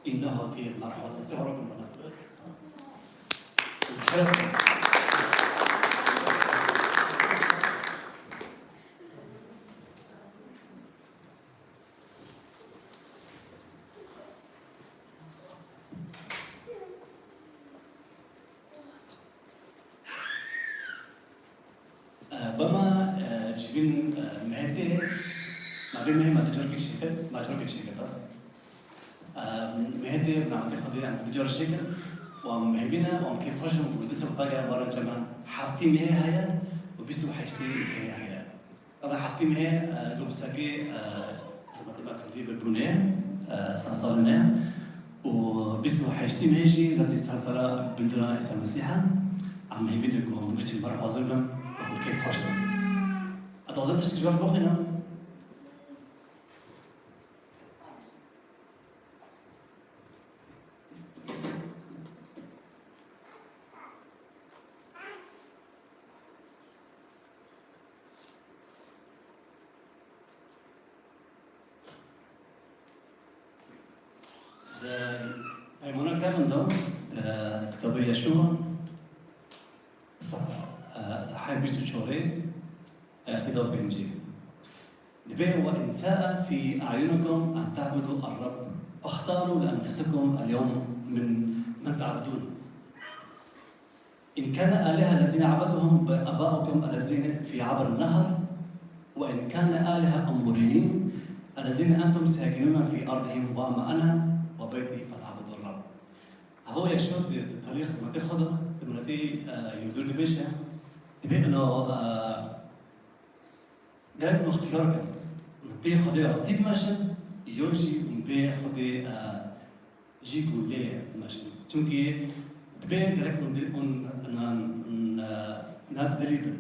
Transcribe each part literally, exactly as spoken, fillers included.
Îne hatî merhaz, ez ê hora kum bana. Şeref. Bema, e, civîn, e, mehê tê, ma vê mehê ma di carkê çêkir, ma carkê çêkir bes. E, mehê tê, nametê Xwedê em di car çêkir, û em mehêvî ne, û em kêfxweş in, û di soxta gere baran çemen heftî mehê heye, û bîst û heştê mehê heye. Tabii heftê mehê, e, gobistakê, e, xizmetê me kurdî ve bûne, e, sed salîne. Û bîst û heştê mehê jî, zetî sed sala bindira Îsa Mesîh e. Em hêvî ne ku hûn giştî ber hazir bin, û kêf xweş bin. Ez dixwazim tiştek ji we re bixwînim. Di peymana kevin de, di kitabê Yaşûa, seh-, e, sehayê bîst û çarê, e, têda pêncî. Dibê: "وإن ساء في أعينكم أن تعبدوا الرب، فاختاروا لأنفسكم اليوم من، من تعبدون." إن كان آلهة الذين عبدهم آباؤكم الذين في عبر النهر، وإن كان آلهة أموريين الذين أنتم ساكنون في أرضهم، وأما أنا وبيتي فنعبد الرب. Hava Yaşû di, di tarîx xizmetê xwe de, di miletê, e, Yurdûr dibêje, dibê ino, e, Gerek hûn ixtiyar kin. Hûn pê Xwedê rastî bimeşin, yo jî hûn pê Xwedê, e, jî ku lê ye bimeşin. Çimkî dibê gerek hûn dil, hûn, hûn, hûn, e, ne dilî bin.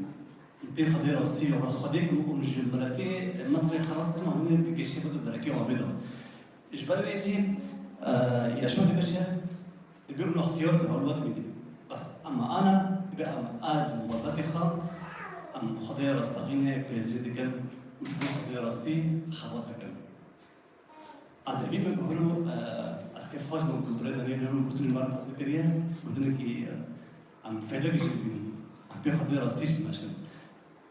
Hûn pê Xwedê rastî, ya Xwedê ku hûn ji miletê Misirê xelas kirin, hûn ê bi geçê xwe de derekê avê de. Ji ber vê jî, e, Yaşû dibêje, Dibê hûn ixtiyar kin, hewlwet bînin. Bes, ema ana, dibê em, ez û malbatê xwe, em Xwedê rastexînê pêzî dikin û ji bo Xwedê rastî xebat dikin. Ez ê bînim guhir û, e, ez kêfxweş bûm ku birê Daniel Leroy gotinên me re tazî kiriye, gotinekî, e, em fêdekî jî bînin, em pê Xwedê rastî jî bimeşin.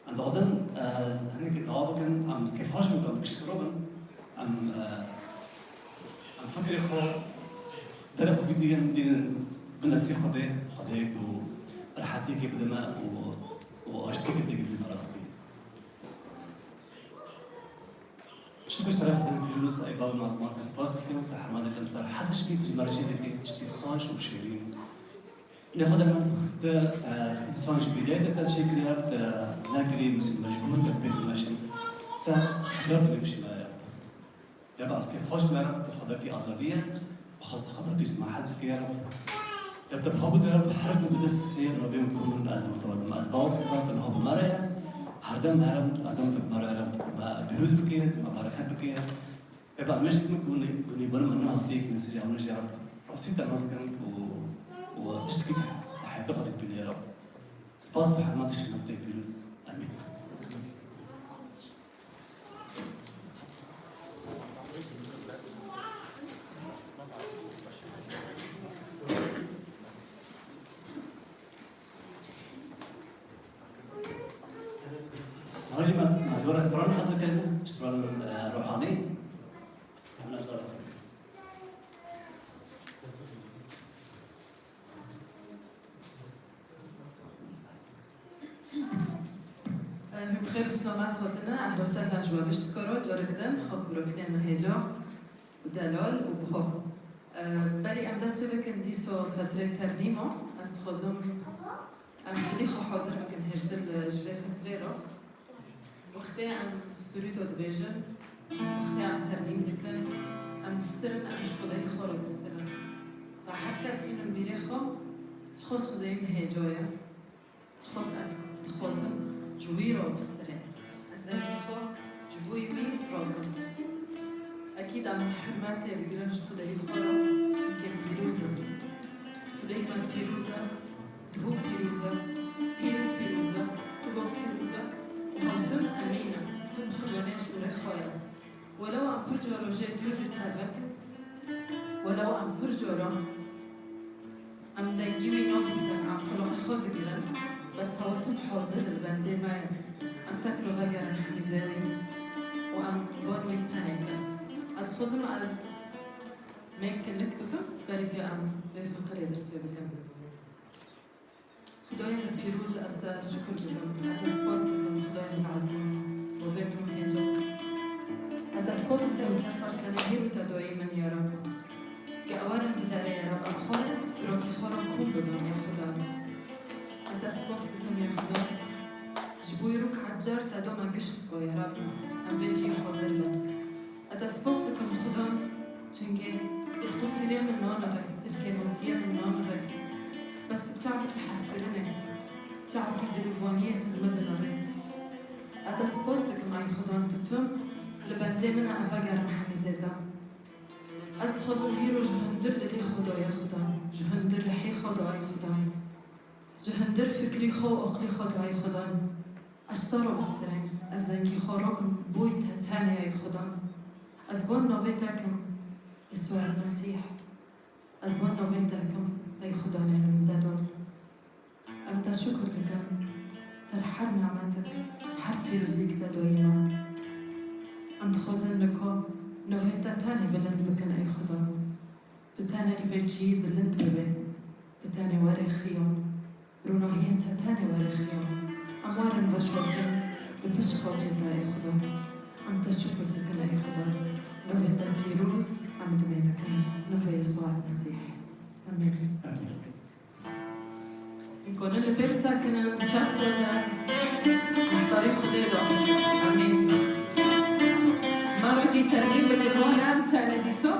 Em dixwazin, e, hinekî dawa bikin, em kêfxweş bin, em giştî bin. Em, e, em fikrê xwe, derê xwe bidînin, dînin bin destê Xwedê, Xwedê ku rehetiyekê bide me û, û aştiyekê têkê bide me rastî. Şikir serê Xwedê pîroz, ey bavê me ziman, ez spas dikim, te hema dikim ser her tiştî ji me re çêdikî, tiştî xweş û şêrîn. Lê Xwedê min, te, e, însan ji bîdayetê te çêkiriye, te nekirî mecbûr te pê dimeşin. Te xiyar tune bişîne ya. Ya bas kê xweş me Reb, te Xwedekî azadî ye, xwe-, Xwedekî ji me hez dike ya Reb. Ya te bi xwe bide Reb, her ku bide sê navê min ku min ez mutewazim. Ez bawer dikim te niha bi me re ye. Herdem herem, herdem te bi me re ye Reb. Me pîroz bike, me bereket bike. Ê, ba, me ji min gunî, gunî bana min niha têk nesî ya min jî ya Rab. Rastî te nas kin û, û tiştekî te heyatê xwe dibîne ya Rab. Spas û hema tiştekî te pîroz. Amîn. Hajî me, me ji we re stran hezir kirin, stran, e, ruhanî. Em ne ji we re stran. Hûn bi xêr û selamet hatine, ehla û sehla ji we gişt dikaro, carek din, xak û rakilê me hêca. û delal û buha. E, berî em dest pê bikin dîsa fetrê terdîma, ez dixwazim em dilî xwe hazir bikin hêjdil ji vê fetrê re. Wextê em sûrîto dibêjin, wextê em terdîm dikin, em distirin, em ji Xwedayê xwe re distirin. Ve her kes bînin bîrê xwe, çiqas Xwedayê min hêca ye. Çiqas ez dixwazim ji wî re bistirim. Ez dengê xwe ji bo wî rakim. Ekîd em hurmetê digirin ji Xwedayê xwe re, çimkî pîroz e. Xwedayê me pîroz e, duhû pîroz e, pêro pîroz e, sibo pîroz e û em tim emîn in, tim xwe danê şûrê xwe ye. Welew em pir cara jê dûr dikevin, Welew em pir cara em dengî wî nabîsin, em qulaqê xwe digirin, bes hewa tim hazir li bendê me ye. Em tekro vegerin hemî zêdî û em ban wî tenê kin. Ez xwezim ez mêk kinik bikim, berî ku em vê fiqirê dest pê bikin. Xwedayê min pîroz, ez te şukir dikim, ez te spas dikim, Xwedayê min ezîm, bo vê min û hêca. Ez te spas dikim ser ferstenê hêr û te dayî min, ya Reb. Ke ew werin vî derê, ya Reb, em xwe rok, rokî xwe re kom bibin, ya Xuda. Ez te spas dikim, ya Xuda. Ji bo îro ke hecar te da me gişt ko, ya Reb, em vê cihê hazir bin. Ez te spas dikim Xudan, çimkî dilxisûnê min nane re, dilkêmasiyê min nane re. Bes tu çavkî hezkirinê, çavkî dilovaniyê tu min dinane. Ez te spas dikim ay Xudan, tu tim li bendê min e, ez vegerim hemî zêde. Ez dixwazim hîro ji hundir dilê xwe de ay Xudan, ji hundir rihê xwe de ay Xudan, ji hundir fikrî xwe û aqlê xwe de ay Xudan. Ez te re bistirêm, ez dengî xwe rokim, boy te tenê ey Xudan. Ez van navê te kim, Îswa Mesîh. Ez van navê te kim, ey Xudanê min dedol. Em te şukir dikin, ser her nimetik, her pîrozîk te doyî me. Em dixwazin li ku navê te tenê bilind bikin ey Xudan. Tu tenê li vê cihî bilind bibê, tu tenê werê xiyan. Ronahiyê te tenê werê xiyan. Em werin veşartin bi pişt xaçê te ey Xuda. Em te şukir dikin ey Xuda. Navê te pîroz em dumê dikin. Navê Yesûa Mesîh. Amîn. Amîn. Konin li pê bisekinin, çep konin. Muxtarî Xwedê de. Amîn. Mero jî termîm bikin, hole em tenê dîsa.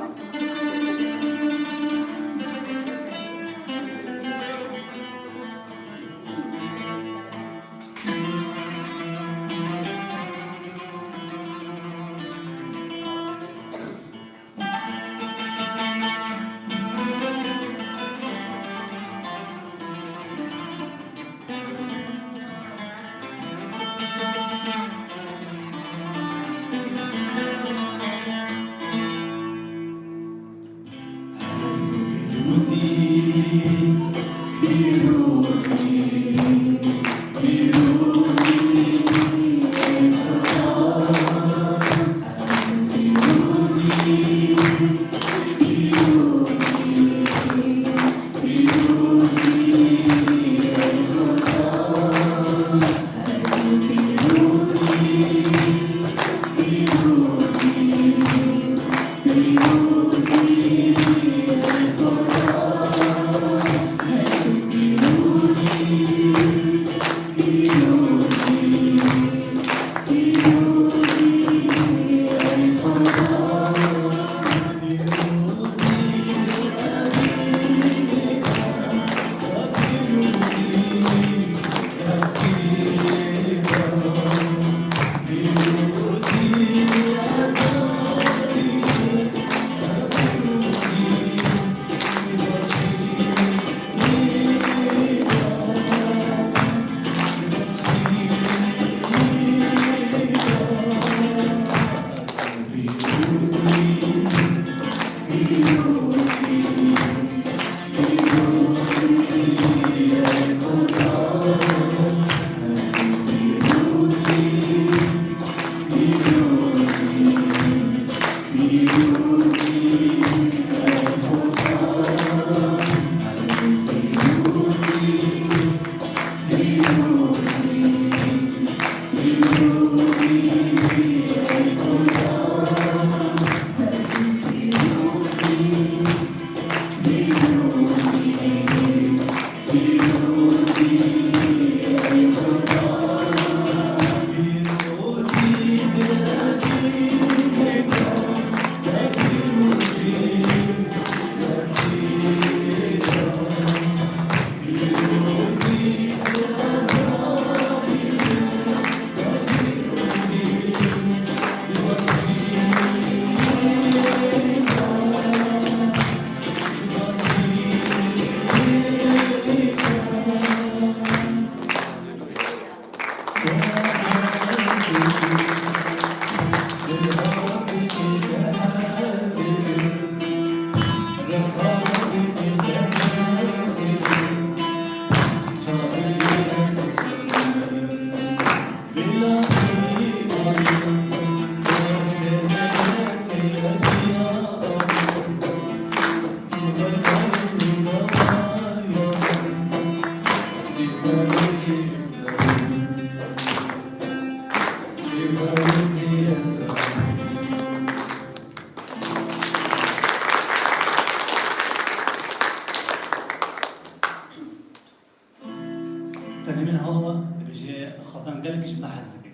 Niha dibêje Xwedan gelek ji me hez dike.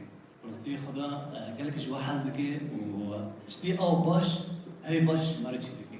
Rastî Xweda, e, gelek ji we hez dike û tiştê ew baş, herê baş ji me re çêdike.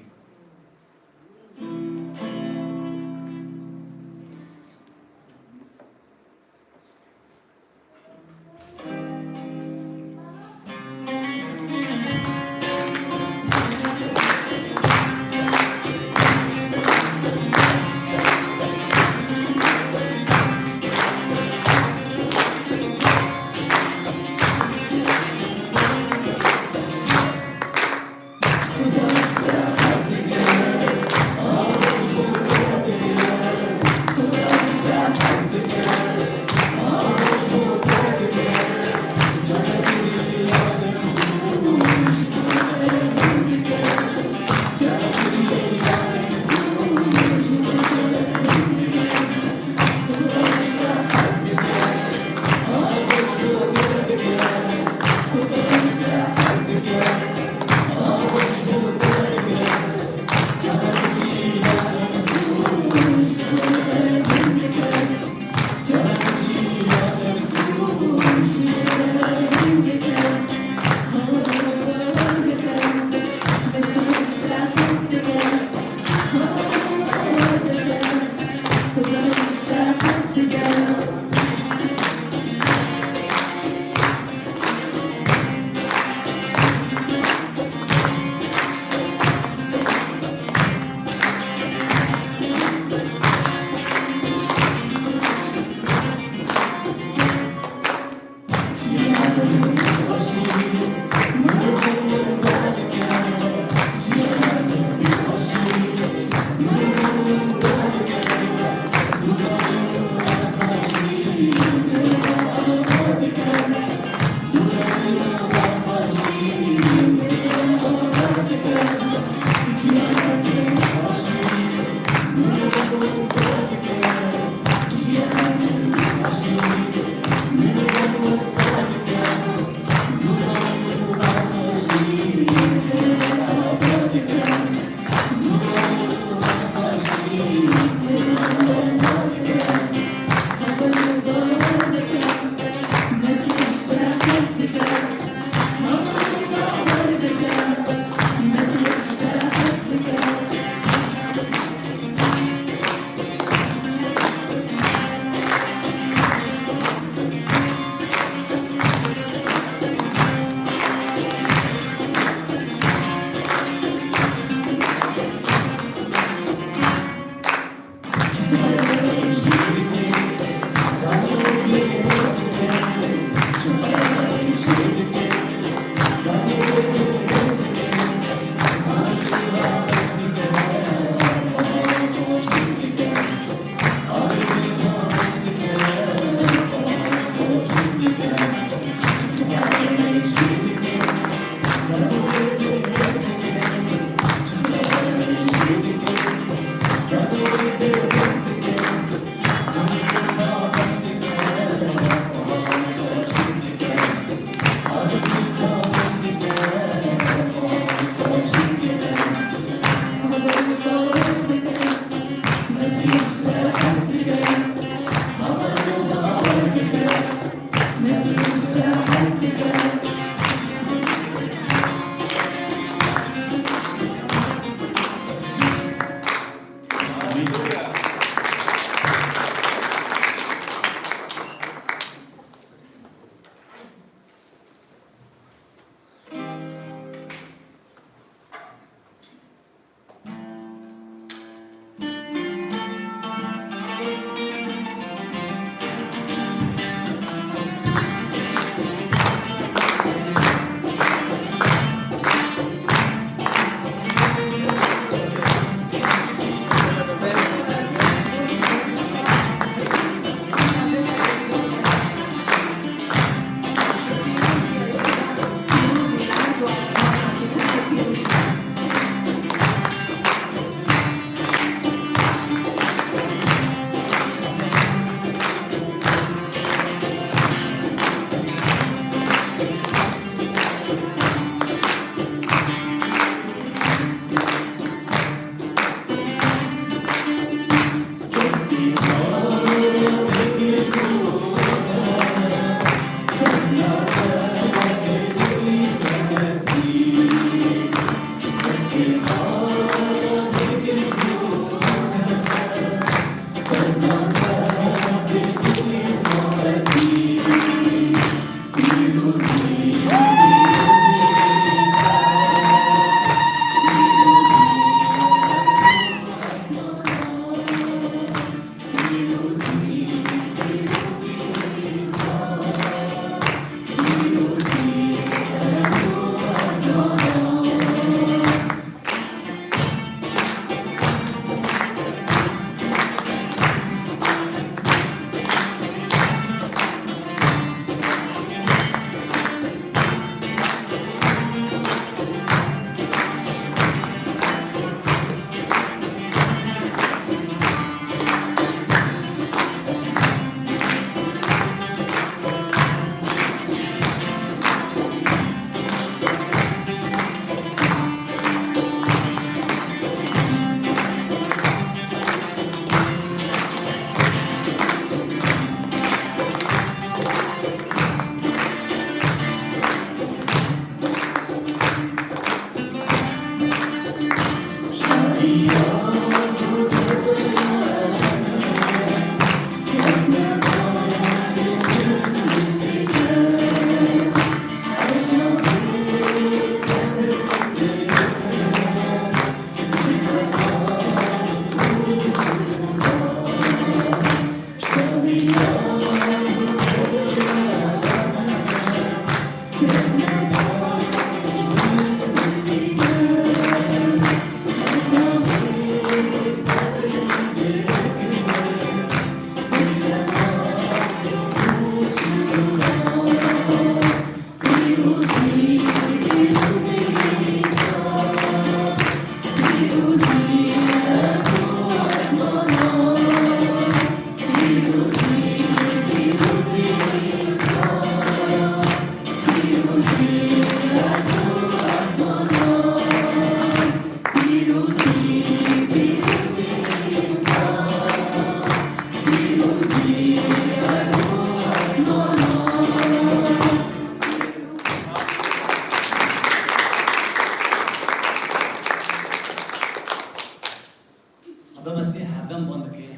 Xweda Mesîh hevdem ban dike,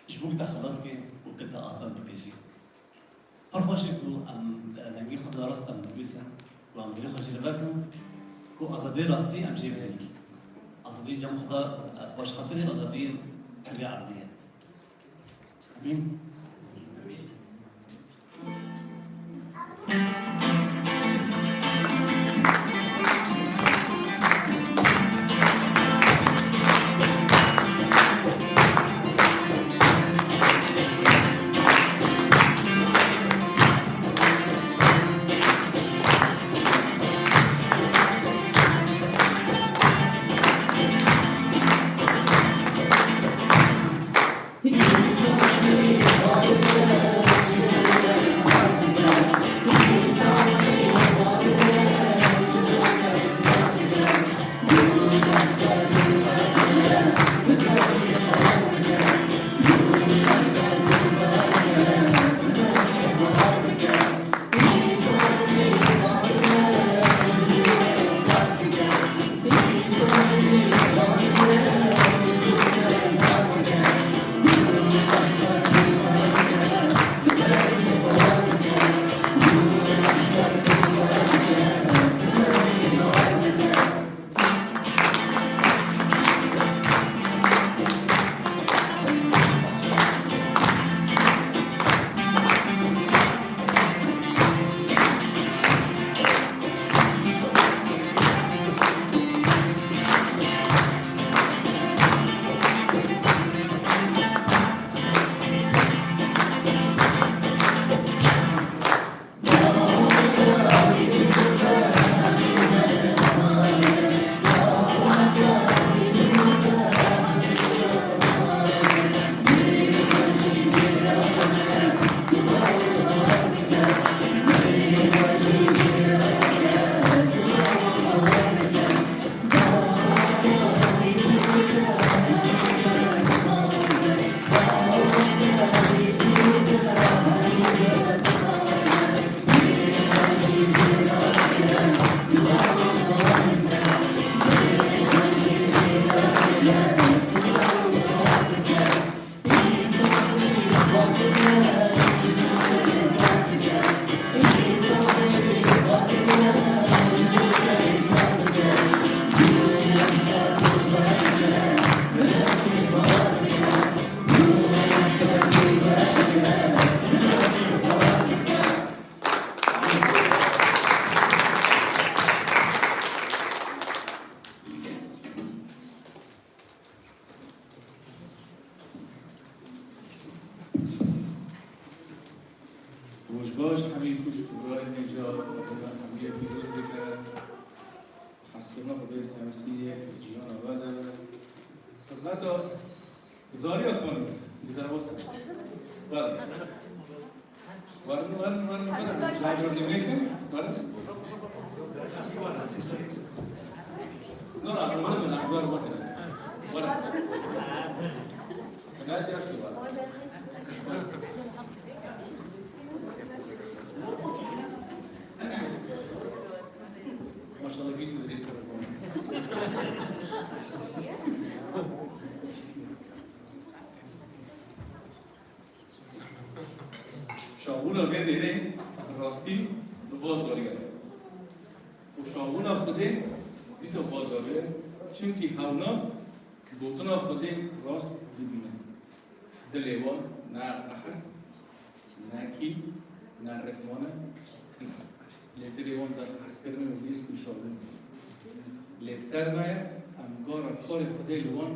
ji bo te xilas ke û ke te azad bike jî. Pir xweş e ku em, e, dengê xwe de rast em dibîsin û em dilê xwe jê li vir kin ku azadiyê rastî em jê bidin. Azadî cem Xweda, e, paşxatirê azadiyê ser vê erdê ye. Amîn. Roj baş, hemî xwişk û birayên hêja, Xwedê me hemî pîroz bike. Hezkirina Xwedê Mesîhê jiyana we de be. Xizmeta Zariya xanım, di derbas de. Verin. Verin, verin, verin, verin. Çay gördüğüm ne ki? Verin. No, no, verin, verin, verin, verin. Verin. Kınayet yazdı var. Verin. Maşallah, yüz bin lira istiyorum. Şabûna vê dêrê rastî bi va zarî ye. Û şabûna Xwedê dîsa va zarî ye. Çimkî hewna gotina Xwedê rast dibîne. Dilê wan ne qehr, ne kîn, ne rikmane tune. Lê dilê wan de hezkirin û lîsk û şabûn. Lê ser me ye, em gara karê Xwedê li wan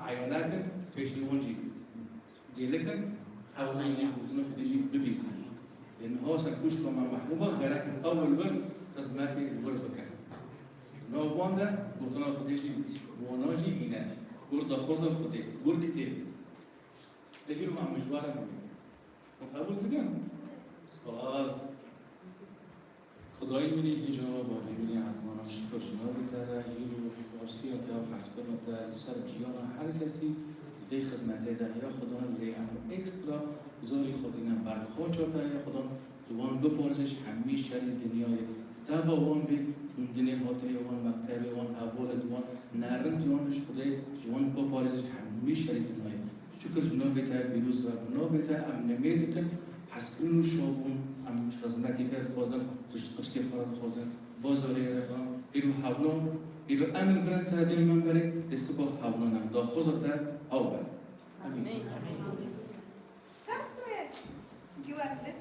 eya nekin, pêşî wan jî gêlikin, hewlên jî gotina Xwedê jî bibîsin. Lê niha ser xwişka me Mehbûba gerek ew li wir xizmetê li wir bike. Nav wan de gotina Xwedê jî bi wana jî hîne. Gur daxwaza Xwedê, gur kitêb. Lê hîro em mijwara bûye. Hûn qebûl dikin? Spas. Xwedayê min ê hêja, bavê min ê ezmanan, şikir ji navê te re, hîro xweşiya te û hezkirina te li ser jiyana her kesî di vê xizmetê de ya Xudan, lê em ekstra zarî xwe dîne ber xaça te ya Xudan, tu wan biparêze ji hemî şerê dinyayê, Teva wan bê, ji wan dinê hatiriye wan, mektebê wan, hevalên wan, nerind yan ji Xwedê ji wan biparêze, ji hemî şerî dinyayê. Şikir ji navê te pîroz be, bi navê te em nimê dikin, hezkirin û şabûn, em xizmetê te dixwazin, tu ji qirkê xwe re dixwazin, va zarê re xwe, îro hewna, îro em li vir in ser vê minberê, lê siba hewna ne, daxwaza te ew be. Amîn. Amîn. Amîn. Tam çi wê? Güvenli.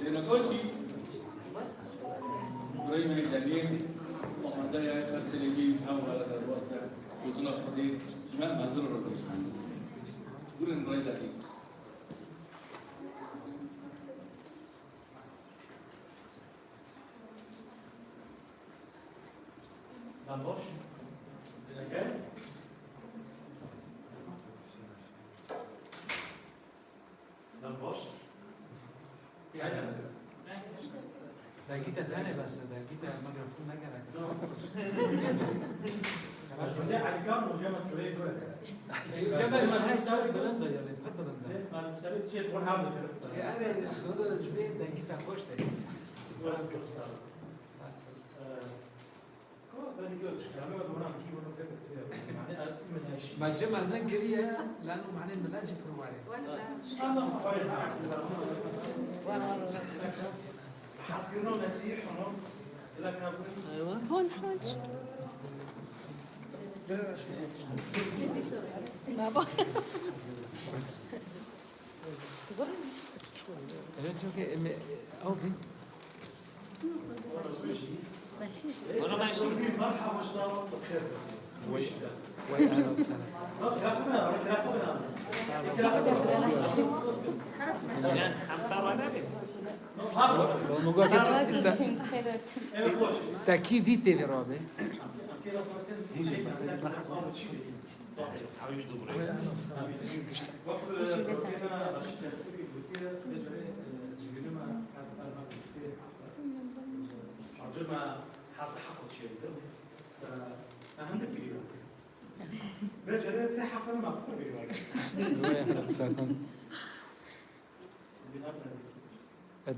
Lê niqaşî birayê me Demîr, amade ye ser dilê wî, hewl e derbas e gotina Xwedê ji me mezin re bêjin. Gurin birayê Demîr. Lan boş. Eke? Lan boş. Yani. Dengî te tenê bes e, dengî te mikrofon ne gerek e. Başkote Elîkan û Cemal Çureyê gure. Ê, Cemal Çureyê bilind e, yani, pir bilind e. Ê, ben sarı şey, bu hamle kırıp da. Ê, erê, soru ji vê dengî te xweş tê. Wes, wes, sağ ol. Sağ ol. Ee, ko, ben de gördüm, çıkarma ve buna ki bunu pek bitirdi. Yani, aslında ne iş? Ma cem ezan kiriye, lanu mane millet ji pir ware. Tamam, hayır, hayır. Hezkirin û Mesîh, hûn, bila kabul. Hûn hac. Baba. Evet, çünkü em-, ew bî. Merhaba, hoş geldin. Vay, vay, ahlan ve sahlan. Em tarwa nabin. Te kî dî tê vê rabê?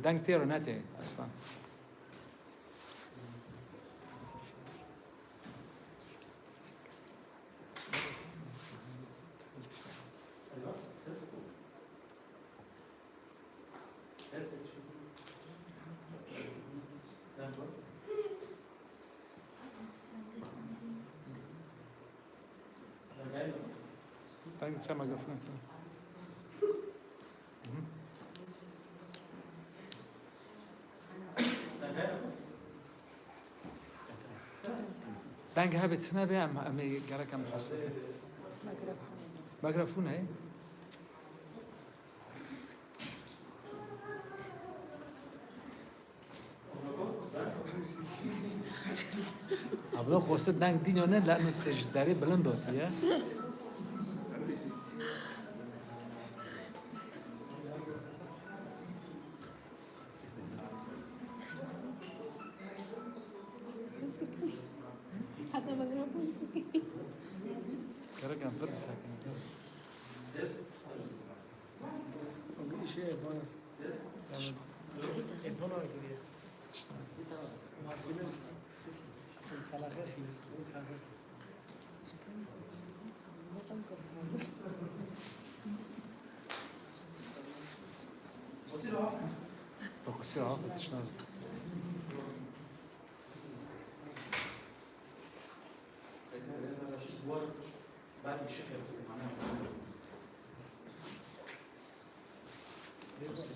Deng tê re netê, Aslan. Danke, Sema, gefunden. Deng hebe tune be, em, em ê gerek em muhasebe bikin. Mikrofon heye? Abla xweste deng dîno ne, lanu te ji derê bilind hatiye. Heta mikrofon sikî. Gerek em pir bisekin. Ev işe yapana. Yapana giriyor. Malzeme. Felaket. Qisir af, tiştan. Mersi.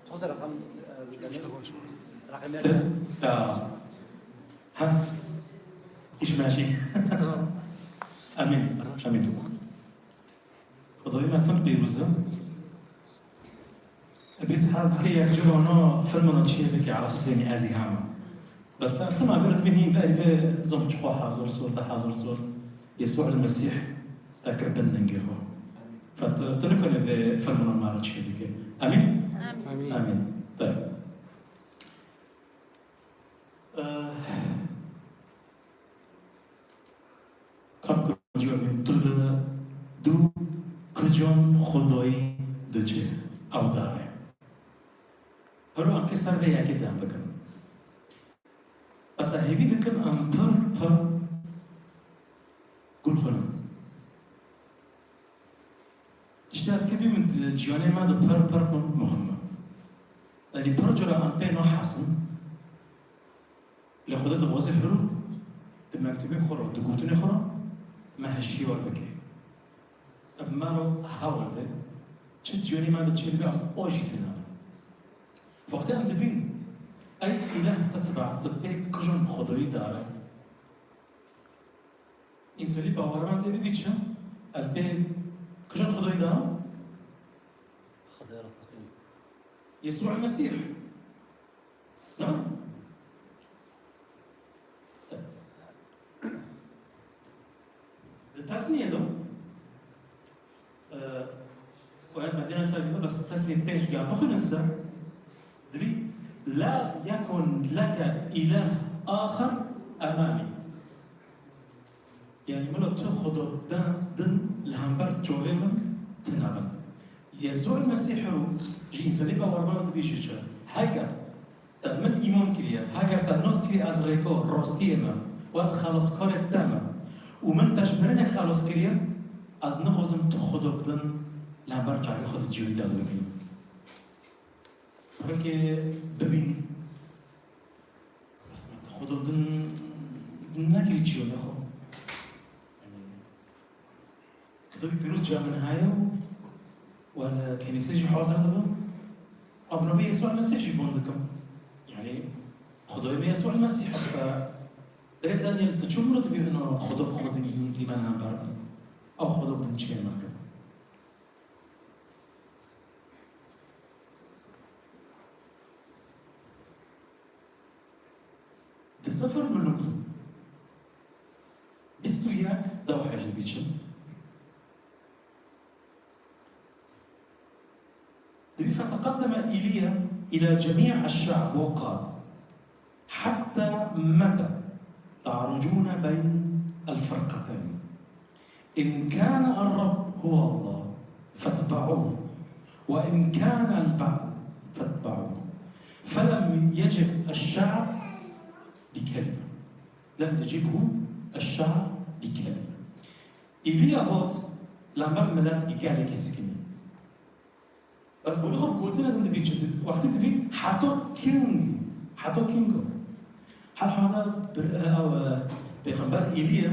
Toze rakam, e, rakam. Bes, ya. Ha. İş meşi. Amin. Amin. Xwedayê me tim pêroz e. Bîs hez dike yek cur ono filmano çiyê bike ala Husênî ez î hema. Bes ser tima vir dibîn hîn berî vê zom çi xwe hazir sol, te hazir sol. Yesû el Mesîh te kir bin ningê xwe. Fet tu nikone vê filmano mara çiyê bike. Amîn? Amîn. Amîn. Tayyib. Eh, Kafka cevabê tu li du kicon Xwedayî diçe ew dare. Hero em ke ser vê yekê dem bikin. Bes ez hêvî dikim em pir pir gul xwînin. Tiştê ez kê bî min di ciyanê me de pir pir muhim e. Yanî pir cara em pê nahesin. Lê Xwedê dixwaze hiro di mektubê xwe re, di gotinê xwe re me hişyar bike. Bi me re hewl de, çi ciyanê me de çêdibe em o jî tune. Wextê em dibîn, ey îleh te tiba, tu pê kijon Xwedayî dare. Însanî bawermend ê bibî çi? El pê kijon Xwedayî dare? Xwedayê rastaqîn. Yesû el Mesîh. Na? Di tesnîyê de, e, we me dîna ser bîne, bes tesnîyê pênc gel bixwînin ser, dibî, "La yekun leke îleh axir emamî." Yanî milo tu xwedok din, din li hember çavê min tune bin. Yesû Mesîh ro ji însanî bawermend dibêje çi? Heger te min îman kiriye, heger te nas kiriye ez rêka rastiyê me û ez xeloskarê te me û min te ji mirinê xelos kiriye, ez nixwazim tu xwedok din li hember çavê xwe di cihê de bibînim. Belkê bibîn. Resmen xwedok din nekirî çiyonê xwe. Yanî, kitabî pîroz ca min heye û we li kenîsê jî hazir dibim. Ew bi navê Yesû el Mesîh jî bon dikim. Yanî, Xwedayê me Yesû el Mesîh e. Birê Daniel, tu çi miro dibî hino xwedok xwe dî, dîmen hember bin? Ew xwedok din çiyê me kin. Di Sefir Mulûk de bîst û yek dew heşt dibî çi? Dibî, "فتقدم إيليا إلى جميع الشعب وقال: حتى متى تعرجون بين الفرقتين؟ إن كان الرب هو الله فاتبعوه، وإن كان البعل فاتبعوه. فلم يجب الشعب بكلمة." لم يجبه الشعب بكلمة. Îlîya hat, li hember milet gelekî sikinî. Bes bolê xwe gotinê din dibî çi? Wextî dibî heto kîngî, heto kîngo. Her halde bir, e, ew, e, pêxember Îlîya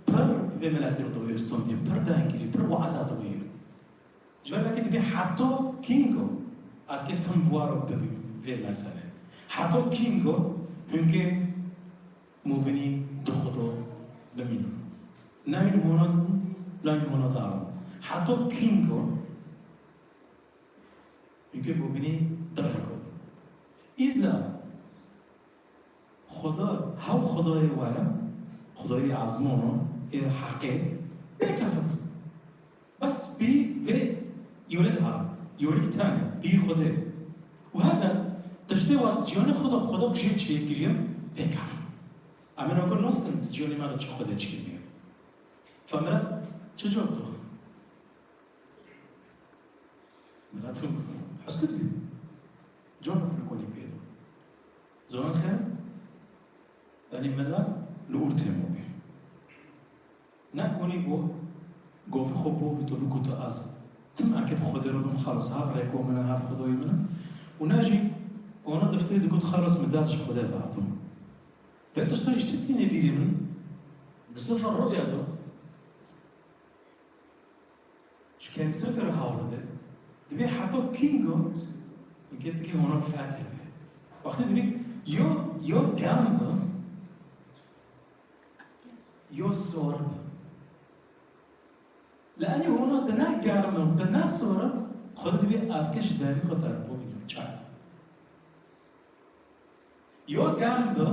pir vê miletê re dawî standî, pir deng kirî, pir waza dawî. Ji ber vekê dibî heto kîngo ez kê tim bi we re bibîm vê meselê. Heto kîngo hûn kê mubînî di Xudo bimînin. Ne hûn hona, ne hûn hona daro. Heto kîngo Hingê mubînî direko. Îza Xuda, hew Xudayê we ye, Xudayê ezmûn û ê heqê, pêkevin. Bes bî vê yonê diha, yonîk tane, bî Xudê. Û heke tiştê wa ciyanê Xuda, Xuda jê çêkiriye, pêkevin. Em ê nagor nas kirin, di ciyanê me de çi Xudê çêkiriye. Femire çi cor tu? Milet hûn hez kir bî. Cor li konî pê de. Zonan xêr? Danî milet li ûr têmo bî. Ne konî bo govê xwe bovîto bigota ez tim eke bi Xwedê re bim xelas, hev rêko min e, hev Xwedayê min e. Û ne jî ona deftê digot xelas min dest ji Xwedê berdim. Vê tişta jî çi tîne bîrê min? Bi Sefer Ru'ya de Ji kenîseke re hawle de, dibê heta kîngo, hingê dikê hona fethe be. Wextê dibê yo, yo germ be, yo sor be. Li enî hona tu ne germ e û tu ne sor e, Xwedê divê ez kê ji dervî xwe terpo bînim. Çak. Yo germ bi,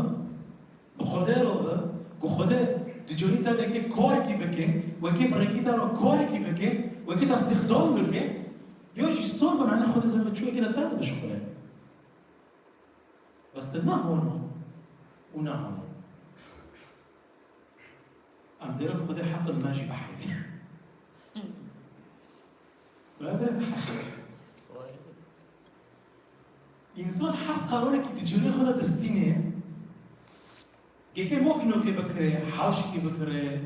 bi Xwedê re bi, ku Xwedê di carî te dike karekî bike, wekî bi rengî te re karekî bike, wekî te îstîxdam bike, yo jî sor bi, yanî Xwedê zeme çû wekî te te dibişxule. Bes te ne hon û ne hon. Em dêrin Xwedê hetin me jî bihewî. Me bihewî. Însan her qerarekî di cihê xwe de distîne, geke mokînokê bikire, hewşekî bikire,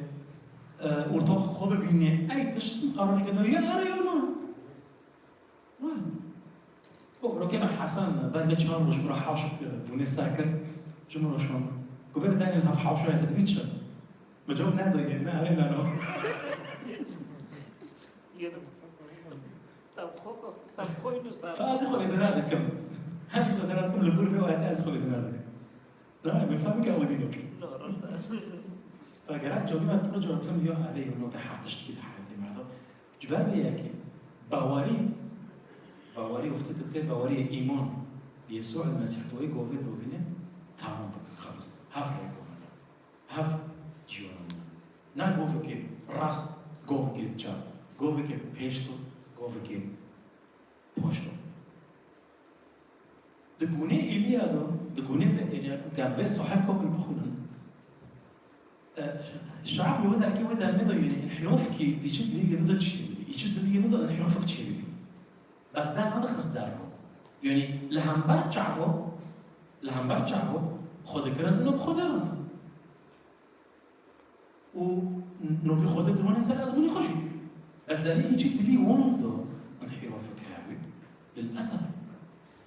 e, ortaxê xwe bibîne, ey tişt qerarekê de ya here ya na. Wah. Bo, rokê me Hesen, berge çar roj bira hewşek bûne ser kir. Ji min re şand. Ku bêre dengê hev hewşa ye, te dibî çi? Me cewab nedaye, ne, ne, ne, no. Yerim. Tam xo-, tam xoynu sar. Fa ez xwe îdare dikim. Ez xwe îdare dikim, li gor vê ayetê ez xwe îdare dikim. Ne, min fehmî ke ew dîn e. No, rasta. Fa gerek cewabî me piro cewab tim ya erê, no, bi her tiştekî di heyatê me de. Ji ber vê yekê, bawerî, bawerî wextê tu tê baweriyê, îman, bi Yesû el-Mesîh, tu wê govê dovîne, tamam bike, xelas. Hev rêko min e. Hev cîyana min e. Ne govekê rast, govekê çep, govekê pêşto, govekê poşto. Di gûnê êlî ya de, di gûnê vê êlî ya ku em vê saheb komil bixwînin, e, şeab li wê derkê wê dermê de, yanî înhirafekî di çi dilî yê de çêbî, î çi dilî yê de înhirafek çêbî. Bes der nedixist derve. Yanî li hember çavo, li hember çavo xwe dikirin ino bi xwe derin. Û novî Xwedê diwanê ser ezmûnê xwe jî. Bes derê îçî dilî wan de înhirafek hebî. Lilesef,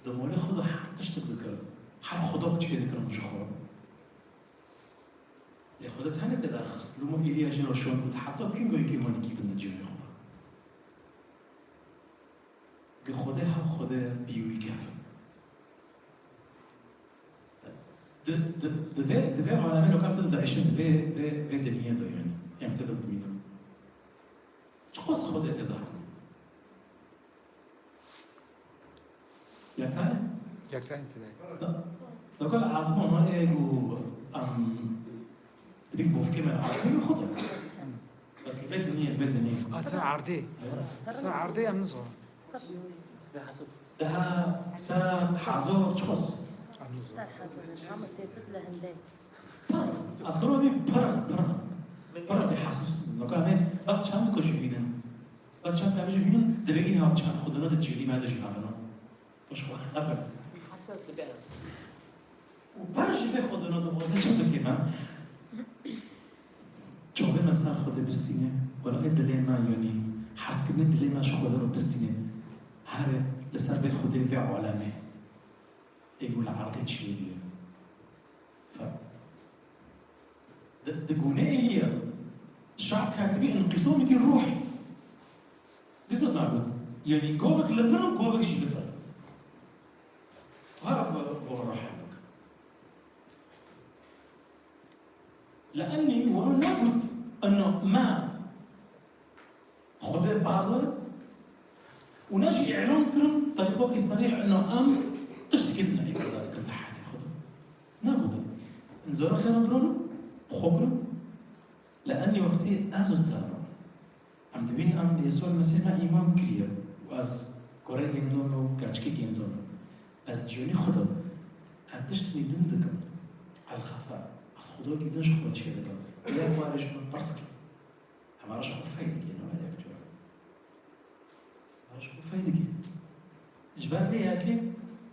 di molê xwe de her tiştek dikirin. Her Xweda piçkê dikirin ji xwe. Lê Xwedê tenê tê derxist. Lûmo êlî ya jê re şand got, heta kîngo yekê wan kî bin di cihê xwe de. Gi Xwedê ha Xwedê bî wî kevin. Di, di, di vê, di vê alemê lokam te diişin, di vê, vê, vê dinyê de yanî. Em tê de dimînin. Çiqas Xwedê tê de hene. Yek tane? Yek tane tine. Da, da kal asman ha ê ku em Dibî bofkê me erdê min xwe de. Bes li vê dinyê, li vê dinyê. A, ser erdê. Evet. Ser erdê em nizanin. Daha ser hezar çiqas. Em nizanin. Ser hezar, ama sêset li hindê. Pir. Ez xwe bî pir, pir. Pir bê hesab. Weka me, bas çend ku jî bînin. Bas çend tane jî bînin, divê îne çend xwe dine di cihê me de jî hebin. Baş xwe hebin. Her kes dibe ez. Û pir jî vê xwe dine dixwaze çi bike me? Çavê me ser Xwedê bistîne, wela ê dilê me, yanî hezkirinê dilê me ji Xwedê re bistîne. Here li ser vê Xwedê vê alemê. Ê ku li erdê çêbûye. Fe-, di, di gûnê êlî ye. Şe'b ketibî înqîsamekî ruhî. Dîsa nagot. Yanî govek li vir û govek jî li vir. Hara vo, vo rehem bik. Li enî wero nagot, eno me Xwedê berdor û ne jî îlan kirin, terîqokî serîh, eno em tiştekî din îbada dikin di heyatê xwe de. Nagotin. Zora xêra birano, xwe kirin. Li enî wextê ez û te re. Em dibînin em bi Yesû Mesîh me îman kiriye û ez kurê gêndon û keçikê gêndon. Ez ciyonî xwe de, ez tiştekî din dikim. El-xefa. Ez xwedokî din ji xwe çê dikim. Yek warê ji min pirs kir. Hema ji xwe fey dike, ne were yek cara. Hema ji xwe fey dike. Ji ber vê yekê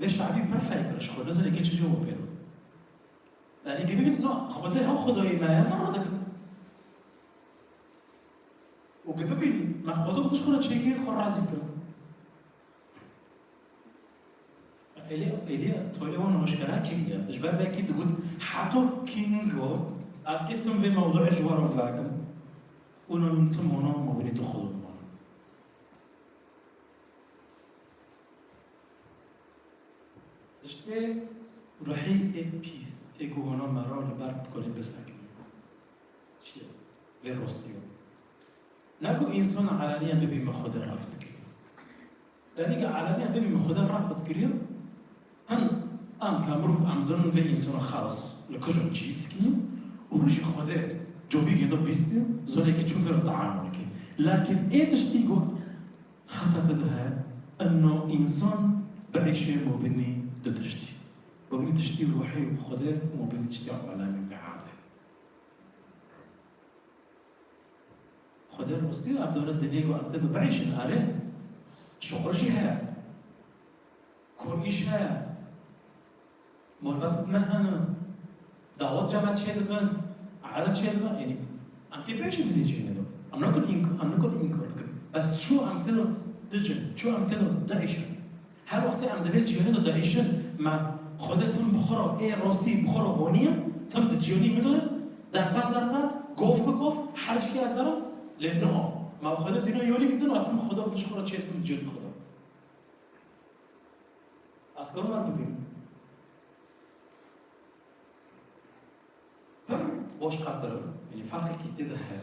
vê şe'bî pir fey kir ji xwe, nizane ke çi cewab pê re. Yanî, gi bibîn, no, Xwedê hew Xwedayê me ye, me radikin. Û gi bibîn, me Xwedok di ji xwe re çêkirî xwe razî kirin. Êlî, êlî, tolê wan hoşgera kiriye. Ji ber vekî digot, heto kîngo, ez kê tim vê mewduê ji we re vekim. Û no hûn tim wana mabînê tu Xwedok wana. Diştê ruhî ê pîs, ê ku wana me re li ber pikorê bisekine. Çi ye? Vê rostî ye. Ne ku însan eleniyen bibî me Xwedê red dike. Yanî ke alemiya bimî min Xwedê rafet kiriye, hem em ka mirov em zonin vê însana xelas li kujin cihî sikînin û hûn jî Xwedê cobî gêdo bîstî, zonê ke çû vêro teamul kî. Lakin ê tiştî ku xeta te de heye, eno însan biîşê mobînî du tiştî. Mobînî tiştî ruhî û Xwedê û mobînî tiştî alemî pê erdê. Xwedê rostî ev dewlet dinê ku em tê de biîşin, erê. Şuxul jî heye. Kor îş heye. Morbetit me hene. Dawet cema çêdibin. Ere çêdibin. Yanî em kê biîşin di vê cîhanê de. Em nakin înk-, em nakin înkar bikin. Bes çû em tê de dijin, çû em tê de diîşin. Her wextê em di vê cîhanê de diîşin, me Xwedê tim bi xwe re, ê rostî bi xwe re honiye, tim di cîhanî min de, deqa deqa, gov bi gov, hec kê ez derim, lê no. Me Xwedê dîna yolî kitin, a tim Xwedê bi xwe re çê dikim di cîhanî xwe de. Ez karim wan bibînim. Pir boş xatir im, yanî ferqekî tê de heye.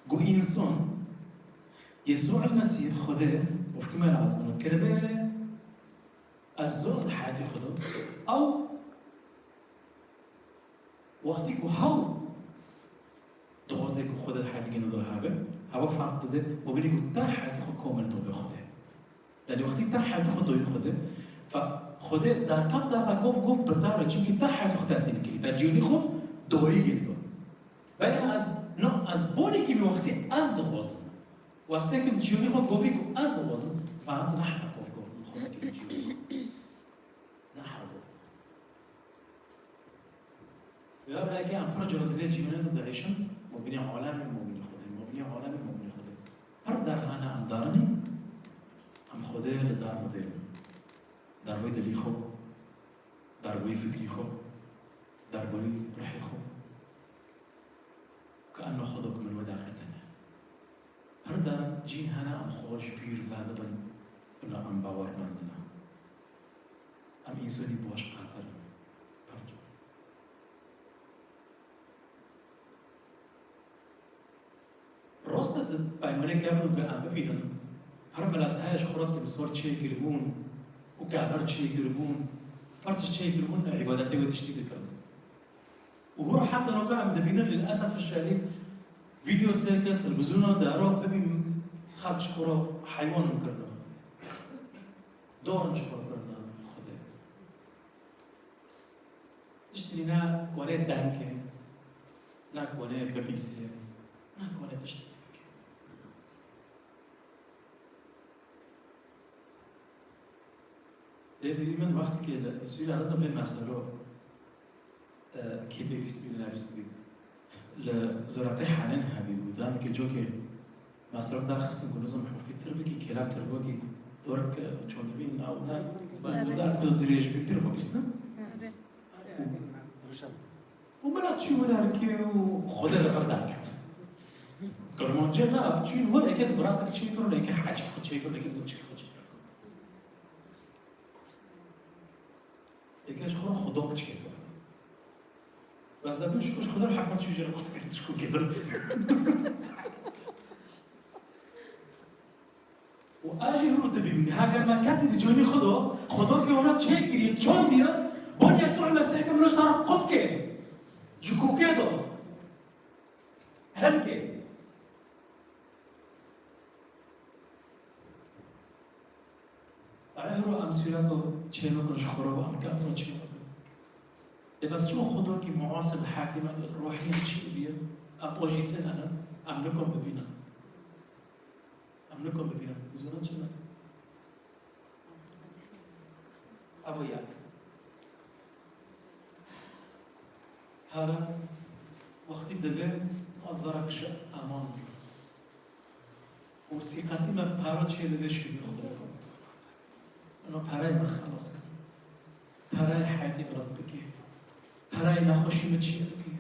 Ku însan, Yesû el Mesîh, Xwedê, wekî me lazim e, kiribe ez zor di heyatê xwe de. Ew wextî ku hew dixwaze ku Xwedê di heyatê gene de hebe, hewa ferq dide, û binî ku te heyatê xwe komel dibe Xwedê. Yanî wextî te heyatê xwe doyî Xwedê, fe Xwedê deqa deqa gov gov bi te re, çimkî te heyatê xwe teslîm kirî, te cîhanî xwe doyî gêto. Belê ez, no, ez bonekî min wextî ez dixwazim. Westê kim cîhanî xwe govî ku ez dixwazim, vana tu ne heba gov gov min Xwedê kirî cîhanî xwe. Ne heba. Ya belkî em pir cara di vê cîhanê de diêşin, mobînê alemê, mobînê Xwedê, mobînê alemê, mobînê Xwedê. Pir derhane em darinî, em Xwedê li dar bidêrin. Derveyî dilî xwe, derveyî fikrî xwe, derveyî ruhê xwe. Ke eno Xwedo ku min wê daxetine. Pir derin cîn hene em xwe ji bîr vedibin, bila em bawer mendine. Em însanî boş qatir in. Pir. Rost e di peymanê kevn de em bibînin, her milet heye ji xwe re timsor çêkiribûn û kevir çêkiribûn, her tişt çêkiribûn, îbadetê wê tiştî dikirin. Û hûr heta roka em dibînin, lilesef şedîd, vîdeo sêr ke televîzyona dero bibîn xelk ji xwe re heywan kirine Xwedê. Dorin ji xwe re kirine Xwedê. Tiştî ne kone dengê, ne kone bibîsê, ne kone tiştî bike. Dê birî min wextekê li Sûriya dizim pê meselo, e, kê pê bîst bî, ne bîst bî. Li zoratê Helên hebî û demekê cokê meselo derxistin ku nizim hurfî tir bikî, kêlek tir bikî, dorek, e, çond bîn ew ne, Erê. Derek ku dirêj bî, pir xwe bîstin. Erê. Û min a çû wê derkê û Xwedê li vir derket. Kirmancê me çûn wir, eke zibiratek çêkir û eke hecî xwe çêkir, eke nizim çi xwe çêkir. Eke ji xwe re xwedok çêkir. Bes debin ji ku ji Xwedê re hema çû jê re qut kir, ji ku kêdir. Û ez jî hûr dibînim, heger me kesî di cîhanî xwe de, xwedokê wana çêkirî, çandiye, bon Yesû Mesîh ke min ji te re qut kê, ji kokê de, hilkê. Zane hiro em sûreto çêbikin ji xwe re û em kevno çêbikin. Ê bes çima xwedokî muasir di heyatê me de rohiyen çêbiye, em o jî tune ne, em nikom bibînin. Em nikom bibînin. Hûn zanin çima? Ev o yek. Here wextî divê ez zerek ji eman bû. Û sîqetî me pere çê divê şûnî Xwedê. Ino pereyê me xelas kir. Pereyê heyatê me red bike. Pereyê nexweşî me çê bike.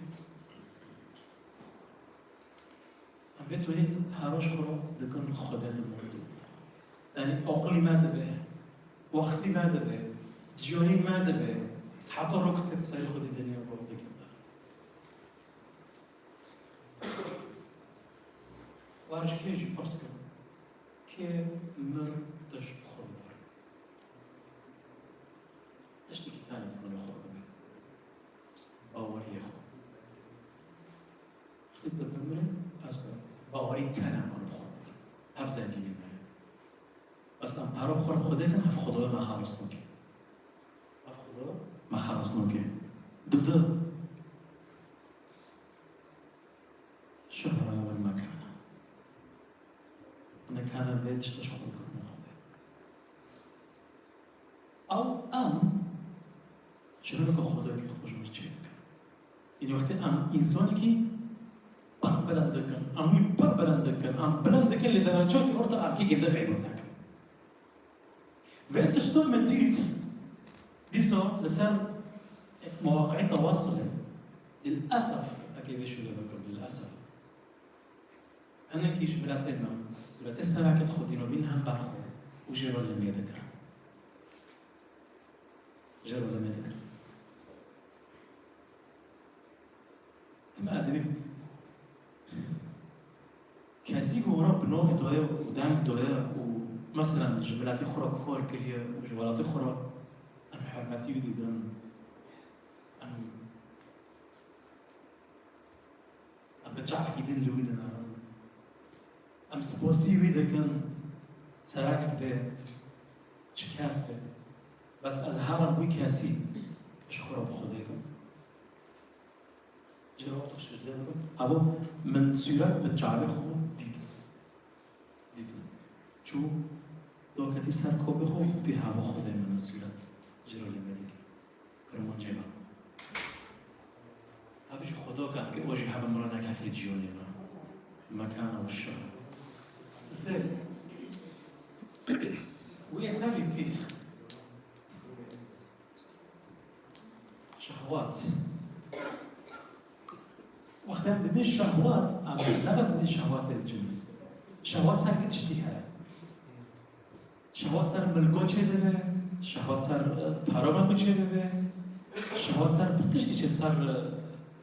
Em vê tonî her roj xwe dikin Xwedê di mordû. Yanî aqilî me dibe, wextî me dibe, cîyanî me dibe, heta rok tê serê xwe dî dinya gov dikin. War ji kê jî pirs kirin, kê mir tu ji xwe re Sitte bimire, ez bawerî tene min bi xwe bikim. Hev zengînî me. Bes em pere bi xwe re bi Xwedê kin, hev Xwedayê me xelas nake. Hev Xwedayê me xelas nake. Dudu. Şuhra wal mekana. Nekane vê tişta ji xwe bikin Xwedê. Ew em ji hineka Xwedayekî xwe ji me çê dikin. Yanî wextê em însanekî pir bilind dikin, em wî pir bilind dikin, em bilind dikin, lê dereceyekî orta em kî gêndî êvar nakin. Vê tişta me dît, dîsa li ser mewaqi'ê tewasulê, lilesef, eke vê şûlê bikim, lilesef. Hinekî ji miletê me, miletê sereke xwedî nabîn hem berxwe û jê re limê dikirin. Jê re limê dikirin. Tim edibî kesî ku hûra bi nav daye û deng daye û meselen ji miletê xwe re kar kiriye û ji welatê xwe re em hurmetî wî digirin. Em Em bi çavkî din li wî dinerin. Em sipasî wî dikin, serekek be, çi kes be. Bes ez herim wî kesî ji xwe re bi Xwedê kim. Ji re ortak sicde bikim. Habo min sûret bi çavê xwe dîtin. Dîtin. Çû, do ketî ser kopê xwe, dibî hava Xwedê min sûret ji rolê me dike. Kirmancê me. Ev jî Xwedokan ke o jî hebe mira nekefê ciyonê me. Mekana û şuhra. Sisê. Wê tevî pîs. Şehwat. Wextê em dibîn şehwat, em ne bes dibîn şehwatê cins. Şehwat ser gi tiştî heye. Şehwat ser milgo çêdibe, şehwat ser, e, para me ku çêdibe, şehwat ser pir tiştî çêdibe, ser, e,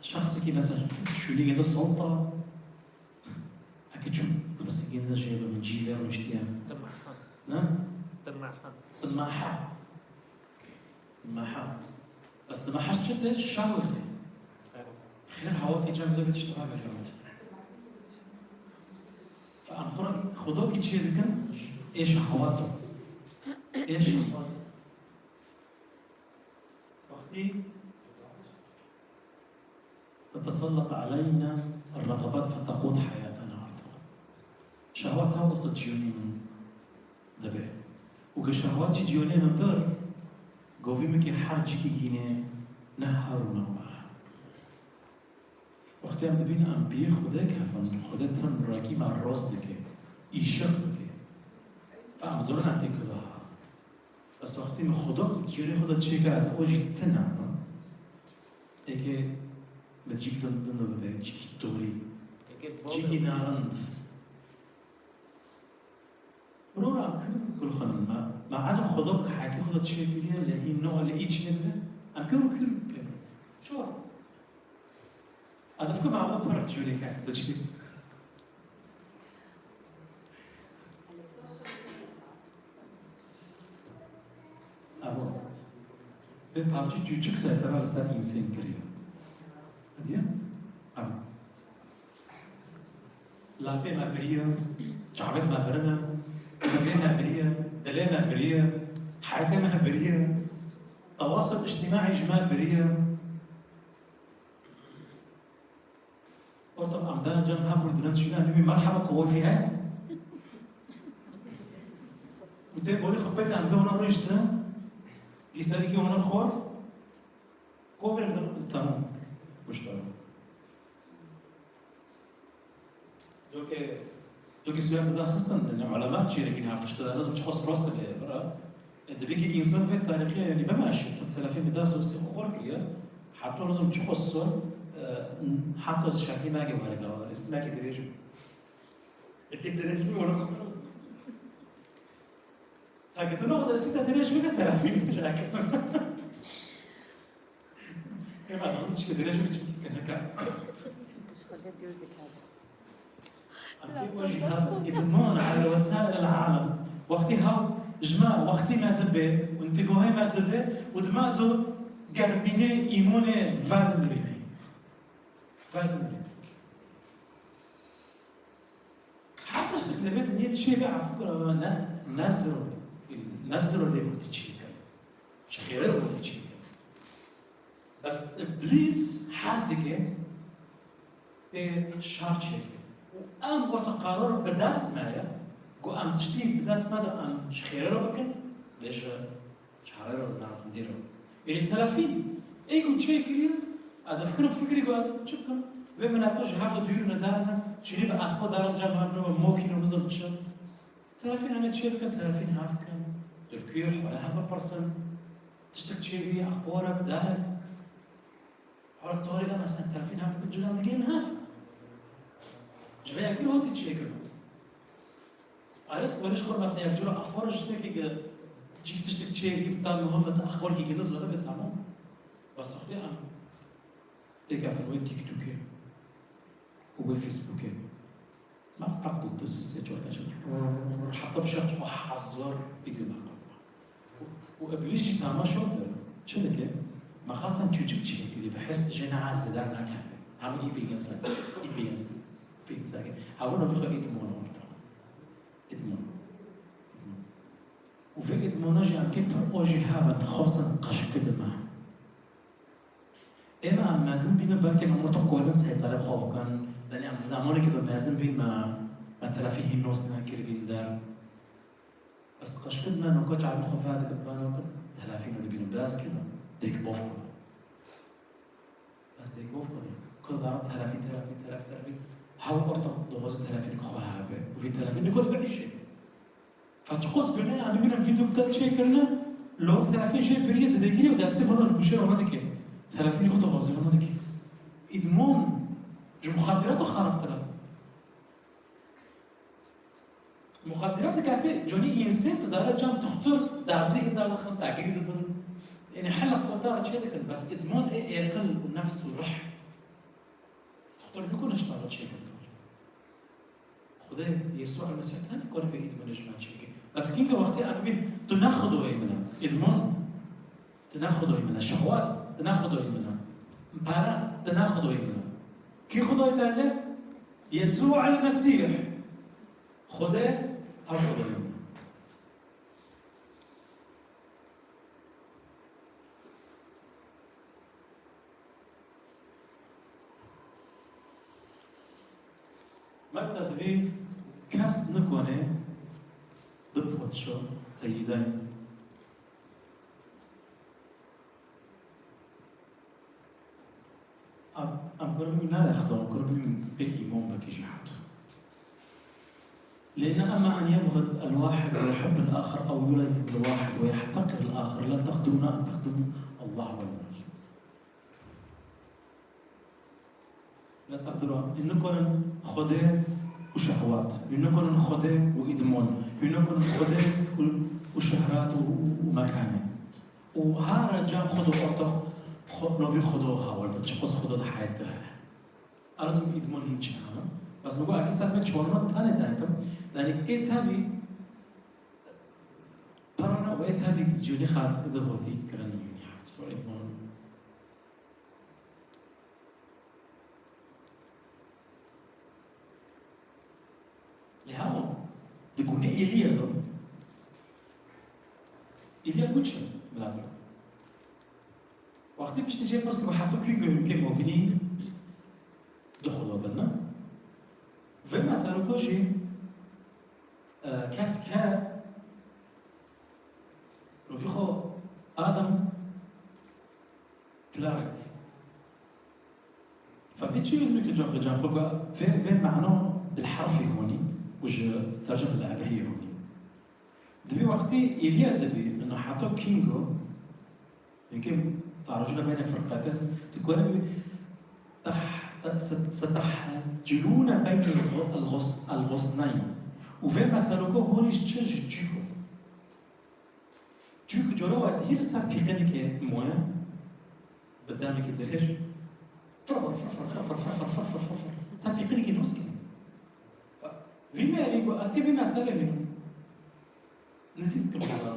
şexsekî mesela şûnî gêde solta. Eke çû kursikê de jê bi min cî lê rûniştiye. Dimeha. Ne? Dimeha. Dimeha. Dimeha. Bes dimeha çi te şahwetê. Evet. Xêr hawa ke cem de bitiş dimeha berî. Fe em xwe, Xwedokî çê dikin, ê şehwat o. Ê şehwat. Wextî تتسلط علينا الرغبات فتقود حياتنا artık. Şehwat ha orta ciyonê min dibe. Û ke şehwat jî ciyonê min bir, govî min kê her cîkî gînê ne her û ne war. Wextê em dibîn em bi Xwedê kefin, Xwedê tim rakî me rast dike, îşiq dike. Em zonin em kê kuda ha. Bes wextî min Xwedok di ciyonê xwe de çêkir, ez o jî tune bim. Êkê bi cîk din, din de bibe, cîkî torî, êkê bol cîkî narind. Rora em kir gul xanim me, me ecem Xwedok di heyatê xwe de çêkiriye, lê hîn no, lê î çêdibe, em kir û kir bikin. Çawa? Edifkim ava pir cûrê kes diçî. Ava. Vê parçe çûçik sertera li ser însên kiriye. Diye? Ava. Lapê me biriye, çavê me birine, rûyê me biriye, dilê me biriye, heyatê me biriye, tewasıl îctîmaî ji me biriye. Ortam em dana cem hev û dinan çîna bibî merheba kovofî he. Û tê bolî xwe pêta em de hona rûniştin. Gîserî kî hona xor. Kovên de tamam. Kuşta. Coke, coke suya da xistin, yani ulema çêre bin hafta işte lazım çok rast be, bra. E, tabii ki insan ve tarihî, yani, bemaşî, tu telefî bi dest û stê xwe xor kiriye. Heta nizam çiqas sal, e, heta şeklî nake were gava. Lê stî nake dirêj bû. Eke dirêj bû, were xwe. Heke tu nexwazî stî te dirêj bû, ne telefî çek. Ema dixwazim çike dirêj bû, çimkî keneka. Dişxwe dûr dikeve. Em pê wajî hat îdman ala wesaîl alem. Wextî hew ji me, wextî me dibe û întigohê me dibe û di me do germînê îmonê vedin rînê. Vedin rînê. Lê vê dinyê çê be, efû kir, ne, ne ziro, ne ziro lê hotî çê kir. Ji xêrê re hotî çê kir. Bes Îblîs hez dike pê şer çêke. Û em orta qerar bi dest me ye, ku em tiştî bi dest me de em ji xêrê re bikin, lê ji Çare re, navendî re. Yanî telefîn, ê ku çê kiriye, ez difikirim fikrê ku ez çi bikim? Vê mileto ji hev re dûr ne, dar ne, çinî bi espa daran cem hev ne, mokî ne, nizam çi. Telefîn hene çê bikin, telefîn hev bikin. Li ku ye, xwe re hev bipirsin. Tiştek çê bî, exbarek, derek. Hala tarî de mesela telefîn hev dikin, cûran digihîn hev. Ji vê yekê hotî çêkirin. Alet werî ji xwe mesela yek cûra exbar ji tiştekî ki cî tiştek çêbî, bi ta muhim e, exbarkî ki nizane be, tamam. Bes wextê em têkefin wê TikTokê û wê Facebookê. Ma qeq du, du, sê, sê, çar, pênc, heta bi şev çiqa hezar vîdeo me qat. Û, û Îblîs jî tama şotir. Çi dike? Me qatan çûçik çêkirî, bi hêst jê ne ez zêder nakeve. Hemû î bêgensa, î bêgensa, bêgensa. Hewin vî xwe îdmon orta. Îdmon. Îdmon. Û vê îdmona jî em kê pir o jî hebin, xwestin qeşki dime. Ême em mezin bînin, belkî em orta kolin seytare bi xwe bikin. Yanî em di zemanekê de mezin bîn, me, me telefîn hîn nos nekiribîn der. Ez qeşkit me noka çavê xwe vedikit, vanokin telefîn dibînim. Bi ez kê de dêk bof xwe de. Ez dêk bof xwe de. Ku da telefîn, telefîn, telefîn, telefîn. Hew orta dixwaze telefîn xwe hebe. Û vî telefîn nikare biişe. Fa çiqos gune em bibînin vîdeo te çêkirine, lok telefîn jê biriye dide girê û destê xwe li guşê wana dike. Telefînê xwe dixwaze wana dike. Îdmon ji muxaddirat xerabtir e. Muxaddirat dikefê canî însên didare cem dixtur derzî didar dixin, dagirî didin. Yanî hela xwe dara çê dikin. Bes îdmon ê êqil û nefs û ruh. Dixtur nikune ji tava çêkin. Xwedê Yesû el-Mesîh tenê kare vê îdmonê ji me çêke. Bes kînga wextê em bîn, tu ne Xwedayê min e. Îdmon, tu ne Xwedayê min e. Şehwat, tu ne Xwedayê min e. Pere, tu ne Xwedayê min e. Kî Xwedayê te ye? Yesû el-Mesîh. Xwedê, ew Xwedayê min e. Meta dibî kes nikone du poço seyîdayê. Em, em kurê min nerexdan, kurê min pê îman bike jî hewt. لأن أما أن يبغض الواحد ويحب الآخر أو يولد الواحد ويحتقر الآخر لا تقدرون أن تخدموا الله والمال. لا تقدرون. Hûn nikarin Xwedê û şehwat. Hûn nikarin Xwedê û îdmon. Hûn nikarin Xwedê û, û şehrat û, û, û mekanê. Û hara cem Xwedê orta xwe, novî Xwedê hawar de, çiqas Xwedê di heyet de hene. Arzu îdmon hîn çi hene. Bes nigo eke ser me çorma tane derkim. Yani ê tevî parana û ê tevî di cûnî xalqî de hotî kirin, yani heft sor îdmon. Lê hema di gune Êliya de, Êliya got çi milat re? Wextê piştî jê pirs kir, heta kî ku hûn kê mobînî du xuda bin, ne? Vê meseluka jî, e, kes ke novî xwe Adam Clark. Fe vê çi yûz bike cam xwe cam xwe, vê, vê mano bil herfê honî û ji tercim bil ebriyê honî. Dibî wextî Êliya dibî, ino heta kîngo, yekê tarcûna beyne firqetin, tu kurin bî, tah-, tah-, se-, setahcûna beyne el-, el-, el-, el-xusneyn. Û vê meseluka honî ji çi ji çîko. Çûk cara we dihî li ser pîqinikê moye, bi demekî dirêj, fir fir, fir fir, fir fir, fir fir, fir fir, fir fir, ser pîqinikê nûskî. Vî me, vî ku ez kê vî meselê min nizîk kim xeber.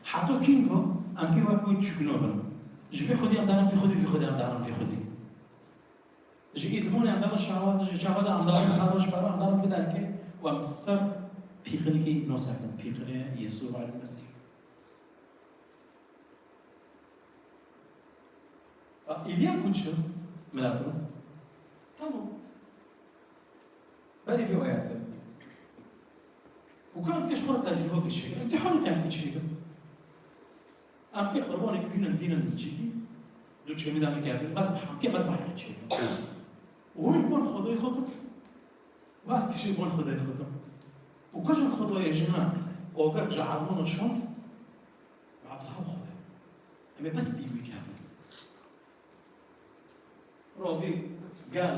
Heta kîngo em kê wek wê çûkino bin. Ji vî xwedî em darin vî xwedî, vî xwedî em darin vî xwedî. Ji îdmonê em darin şehwat, ji şehwata em darin pere, ji pere em darin vî derkê. Û em ser pîqinikê nû sekin, pîqinê Yesû Aleyh Mesîh. A, Îlya ku çi? Milat ro. Tamam. Berî vê ayetê. Û ka em kê ji xwe re tecrûbe kê çêkin. Îmtîhanê em kê çêkin. Em kê qurbanekî bînin dînin cîkî. Du çêmî de em kê mezbeh, em kê mezbeh çêkin. Û hûn bon Xwedayê xwe kut. Û ez kişî bon Xwedayê xwe kim. Û ka ji Xwedayê ji me oger ji ezmana şand. Ma tu hev Xwedayê. Em ê bes bî wî kevin. Rovî gel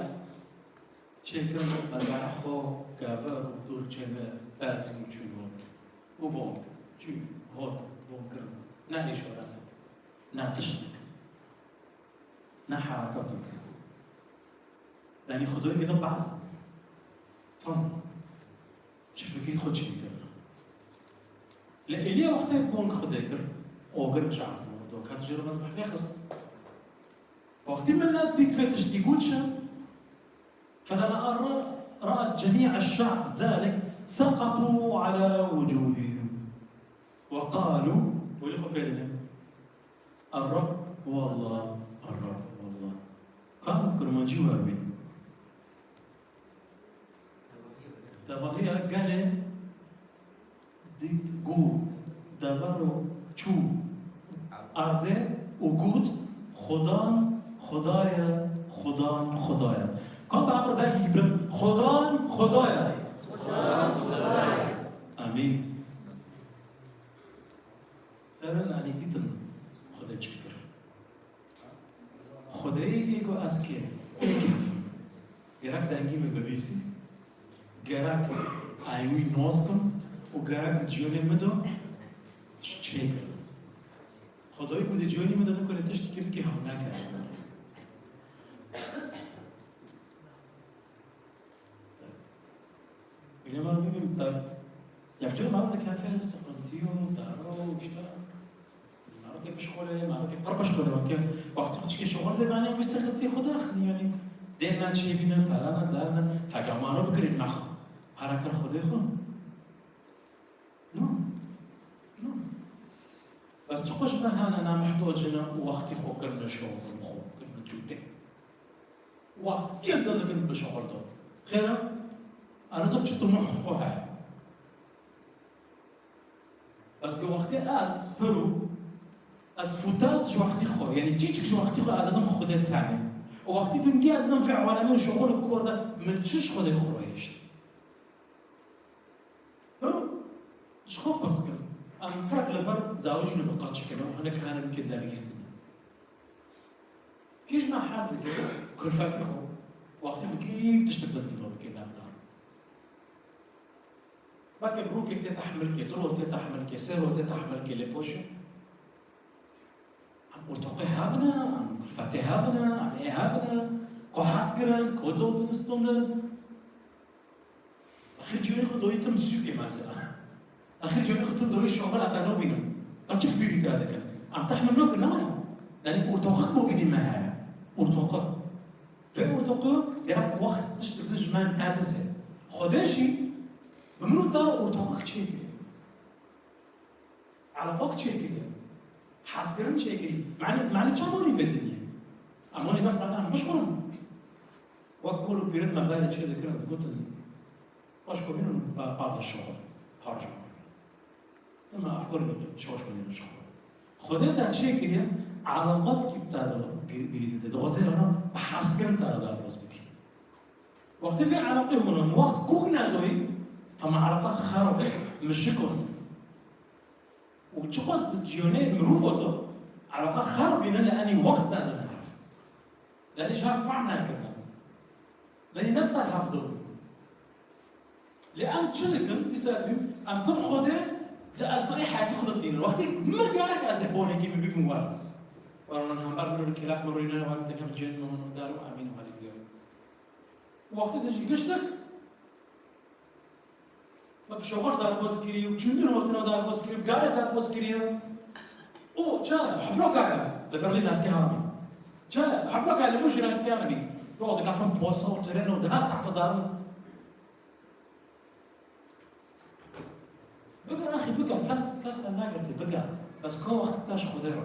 çêkirin mezbehê xwe, kevir û dûr çêne, bes û çûn hot. Û bon, çûn hot, bon kirin. Ne îşaretik, ne tiştik, ne hereketik. Yanî Xwedayê gidin bal. Çend? Ji fikirî xwe çêkirine. Lê Êlîya wextê bong Xwedê kir, ogir ji ezmûn do ket ji mezbeh vêxist. Wextî milet dît vê tiştî got çi? فلما رأى جميع الشعب ذلك سقطوا على وجوههم وقالوا، welî xwe pê dine. الرب هو الله، الرب هو الله. Kam kurmancî wer bî? Tevahiya gelê dît ku devero çû erdê û got, Xudan, Xuda ye, Xudan, Xuda ye. Kam bi hev re dengekî bilind, Xudan, Xuda ye. Xudan, Xuda ye. Amîn. Derin, yanî dîtin Xwedê çi kir. Xwedayê ê ku ez kê ê kevim. Gerek dengî min bibîsî, gerek ay wî nas kim û gerek di ciyonê min de ç-, çêkim. Xwedayê ku di ciyonê min de nikare tiştekî bike, hew nake. Îne me bibîn te, yek cor me dikeve siqintî û dara û işte. Me weke pişxole, me weke pir pişxole, weke wextê xwe çikê şoxol de, me ne wî siqintî xwe daxin, yanî dê me çêbîne, pere ne, der ne, feke me ro bikirin, me xwe pere kir Xwedê xwe. No. No. Bes çiqo ji me hene ne muhtoc ne û wextî xwe kirine şoxol, xwe kirine cûtê. Wext kêm de dikin bi şoxol de. Xêr e? Ez nizam çi timoh xwe heye. Bes ke wextê ez hiro, ez futat ji wextî xwe, yanî çîçik ji wextî xwe ez didim Xwedê tenê. Û wextî din gel didim vê alemê şoxol û kor de min çi ji Xwedê xwe re hişt. Him, ji xwe pirs kim. Em pirek li vir zawij û bi qeçik in û hinek herin ke dergîs in. Kî ji me hez dike, kulfetî xwe, wextî bikî tiştek di min de bike nebdar. Belke rokê tê tehmil ke, du ro tê tehmil ke, sê ro tê tehmil ke, lê poşe. Em ortoqê hebine, em kulfetê hebine, em ê hebine, ku hez kirin, ku dodin, stundin. Axir cihê xwe doyî tim sûkê mesela. Axir cihê xwe tim doyî şoxil heta nabînim. Qeçik bîrî te dikin. Em tehmil nakin, nayê. Yanî ortoqik bo bînî me heye. Ortoqik. Vê ortoqî gerek wext tişt bide ji me nedizê. Xwedê jî bi min û te ortoqik çêkiriye. Eleqok çêkiriye. Hezkirin çêkiriye. Mane, mane çawa rî vê dinyê? Em wanî bes em bişxulin. Wek kol û pîrên me berê çê dikirin, digotin, "Xweş ku hîn ba-, bavê şoxo, par ji xwe." Dema ev kor bike, şoş bûne ji xwe. Xwedê te çêkiriye, eleqot kî te de gir-, girî dide. Dixwaze ona bi hezkirin te re derbas bike. Wextê vê eleqê hûn in, wext ku nedoyî, hema eleqa xerab, mişikot. Û çiqas di ciyonê mirov de eleqa xerab bîne, li enî wext nedin hev. Li enî ji hev fehm nekirine. Li enî ne bi ser hev dibin. Lê em çi dikin? Dîsa dibîn, em tim Xwedê di esayê heyatî xwe de tînin. Wextê min gerek ez ê bonekî bibîm û werim. Werin hember min û kêlek min rûyne, wek tekev cihên min û der û emîn û herî bûye. Wextê de jî giştek me bi şoxir derbas kiriye û çûndin hotine derbas kiriye û garê derbas kiriye û çi hefroka ye li Berlîn ez kê hamî. Çi hefroka ye li Mûşê ez kê hamî. Ro dikafin posa û tren û di her saeto darin. Bike axî, bike. Kes, kes te nagirtî, bike. Bes ka wextê te ji Xwedê re.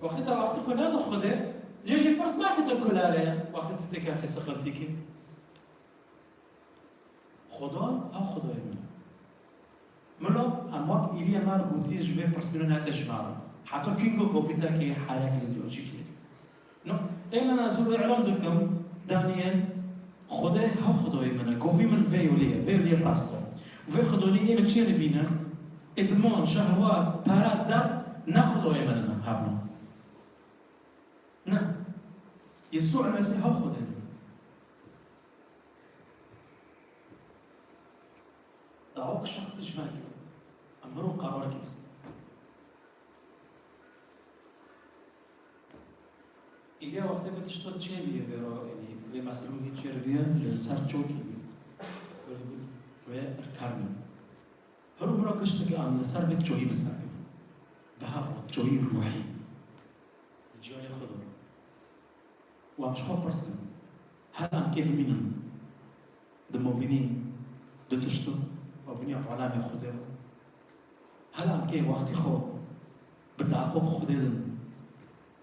Wextê te wextê xwe nede Xwedê, jê jî pirs nake tu ku dare ye. Wextê tu têkefê siqintîkê. Xudan, ew Xwedayê min e. Milo, em wek Îlîya me re gotî ji vê pirsmînê nete ji me re. Heta kîngo govî te kê, herek li diyocî kê. No, ê min ez û îlan dikim, Daniel, Xwedê hew Xwedayê min e, govî min vê yolê ye, vê yolê rast e. Û vê Xwedayê ê min çê dibîne, îdman, şehwat, pere, derd, ne Xwedayê min in, hevno. Ne. Yesû El Mesîh hew Xwedê min e. Dawek şexsî ji me kir. Em mirov qararekî bist. Îlîya wextê ku tişta çêbûye vê re, yanî vê meselûkê çêbûye, li ser çokî bû. Wê digot, wê li ker min. Her û mira tiştekî em li ser vê çoyî bisekin. Bi hev re, çoyî ruhî. Di ciyanê xwe de. Û em ji xwe pirs bikin. Her em kê bimînin. Di movînî du tişt in, movînî alemê Xwedê re. Hela em kê wextî xwe bi daqo bi Xwedê din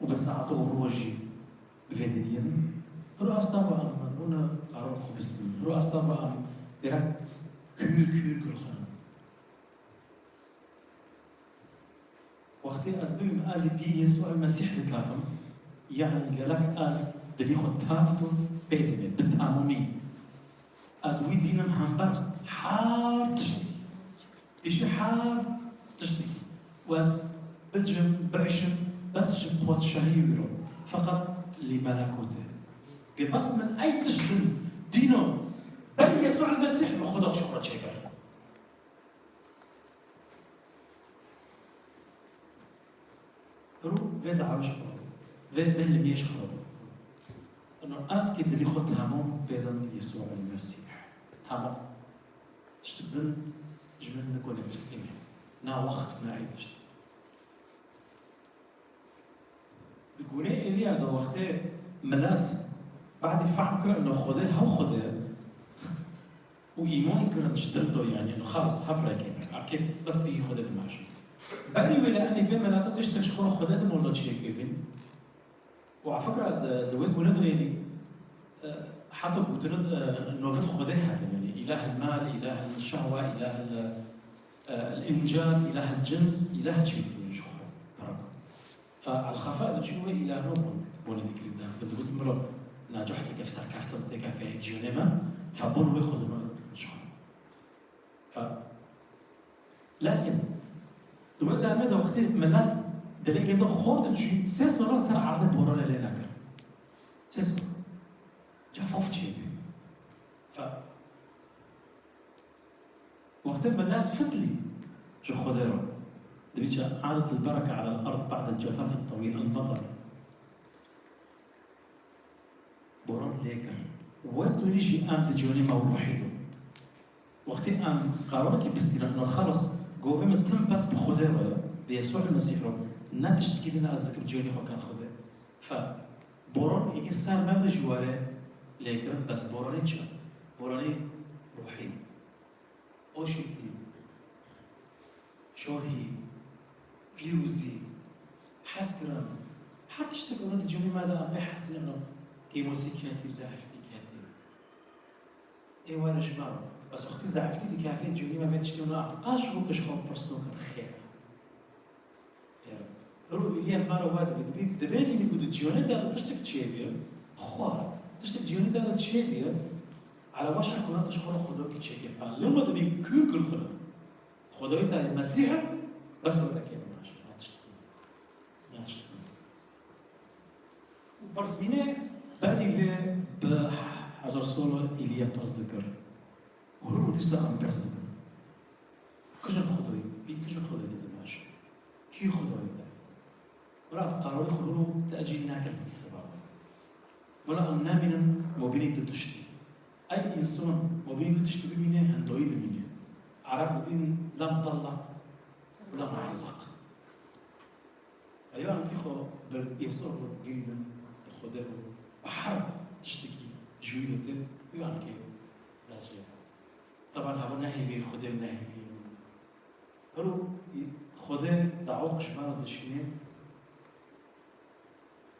û bi saeto û rojî bi vê dinyê din. Hiro asta ba em medbûne qaror xwe bistin. Hiro asta ba em gerek kûr kûr kûr xwe. Wextê ez bibîm, ez ê bi Yesû El Mesîh dikafim, yanî gelek ez dilî xwe taf dikim pê dînê, bi temamî. Ez wî dînim hember her tiştî. Îşî her tiştî. Û ez bicim, biişim, bes ji padşahî wî re. Feqet lî melekûtê. Ge bes min ey tişt din dîno, berî Yesû El Mesîh min Xweda ji xwe çêkir. Hiro vê dawê ji xwe, vê, vê limiyê ji xwe. Ino ez kê dilî xwe temam pê dim Yesû El Mesîh. Temam. Tiştik din ji min nikode bistîne. Na wext, na ey tişt. Di gûnê Îlîya de wextê milet badî fehm kirin, no Xwedê hew Xwedê û îman kirin ji dirdo, yanî, no xelas, hev rêkê me. Em kê bes bî Xwedê bimeşin. Berî wê le em ê vê mileta tiştek ji xwe re Xwedê di mor de çêkiribîn. Û a fikra di, di wê gûne de, yanî, e, heta gotinê, e, novit Xwedê hebin, yanî, îlah el mal, îlah el şehwe, îlah el, e, el încar, îlah el cins, îlah çêkiribîn ji xwe re. Pera ku. Fe elxefa diçûn wê îlahno bûn, bonê dikirî dexil. Digot miro, nacahteke serkeftin têke fê ciyonê me, fe bon wê xwe dino ji xwe. Fe, lakin, di wê demê de wextê milet dilê gê de xor diçû, sê sala ser erdê boranê lê nekir. Sê sala. Cefaf çêbû. Fe, Wextê milet fitilî ji Xwedê re. Dibî ca عادت البركة على الأرض بعد الجفاف الطويل، المطر. Boran lê kir. Wê tûnî jî em di ciyonê me û ruhî de. Wextê em qerarekî bistînin, no xelas, govê min tim bes bi Xwedê re ye, bi Yesû El Mesîh re, ne tiştekî din ez dikim ciyonê xwe ken Xwedê. Fe, boran êkê ser me de jî were lêkirin, bes boranê çi? Boranê ruhî. Oşîtî, şohî, pîrozî, hezkirin, her tiştek û di cihê me de em pê hezin in, kêmosî ketî, zeftî ketî. Ê were ji me re. Bes wextî zeftî dikefê cihê me vê tiştê û em qas ji bo ke ji xwe pirsno kin xêr e. Hero, Îlîya me re wa dibê, dibê, dibê hînî ku di cîhanê de tiştek çêbî, xwar, tiştek cîhanê de çêbî, elewa şer ku hate ji xwe re Xwedokî çêkê fe. Lê ma dibê kûr kûr xwe re. Xwedayê te Mesîh e, bes were kê bimaşe. Ne tiştek. Ne tiştek. Û pirsbînê berî vê bi hezar sala Îlîya pirs dikir. Û hûn dîsa em pirs dikin. Kîjan Xwedayî, bî kîjan Xwedayî te dimeşe? Kî Xwedayî te? Wela em qarorê xwe hûn tecîl nakin siba. Wela em namînin mabînê du tiştî. Ey însan mabînê du tiştî bimîne, hindayî dimîne. Ereb dibîn la mutellaq û la muellaq. Eyo em kî xwe bi Îsa re girîdin, bi Xwedê re, bi her tiştekî ji wî re tê, eyo em kê dacê. Teban hevû nehêvî Xwedê û nehêvî. Hero Xwedê dawek ji me re dişîne,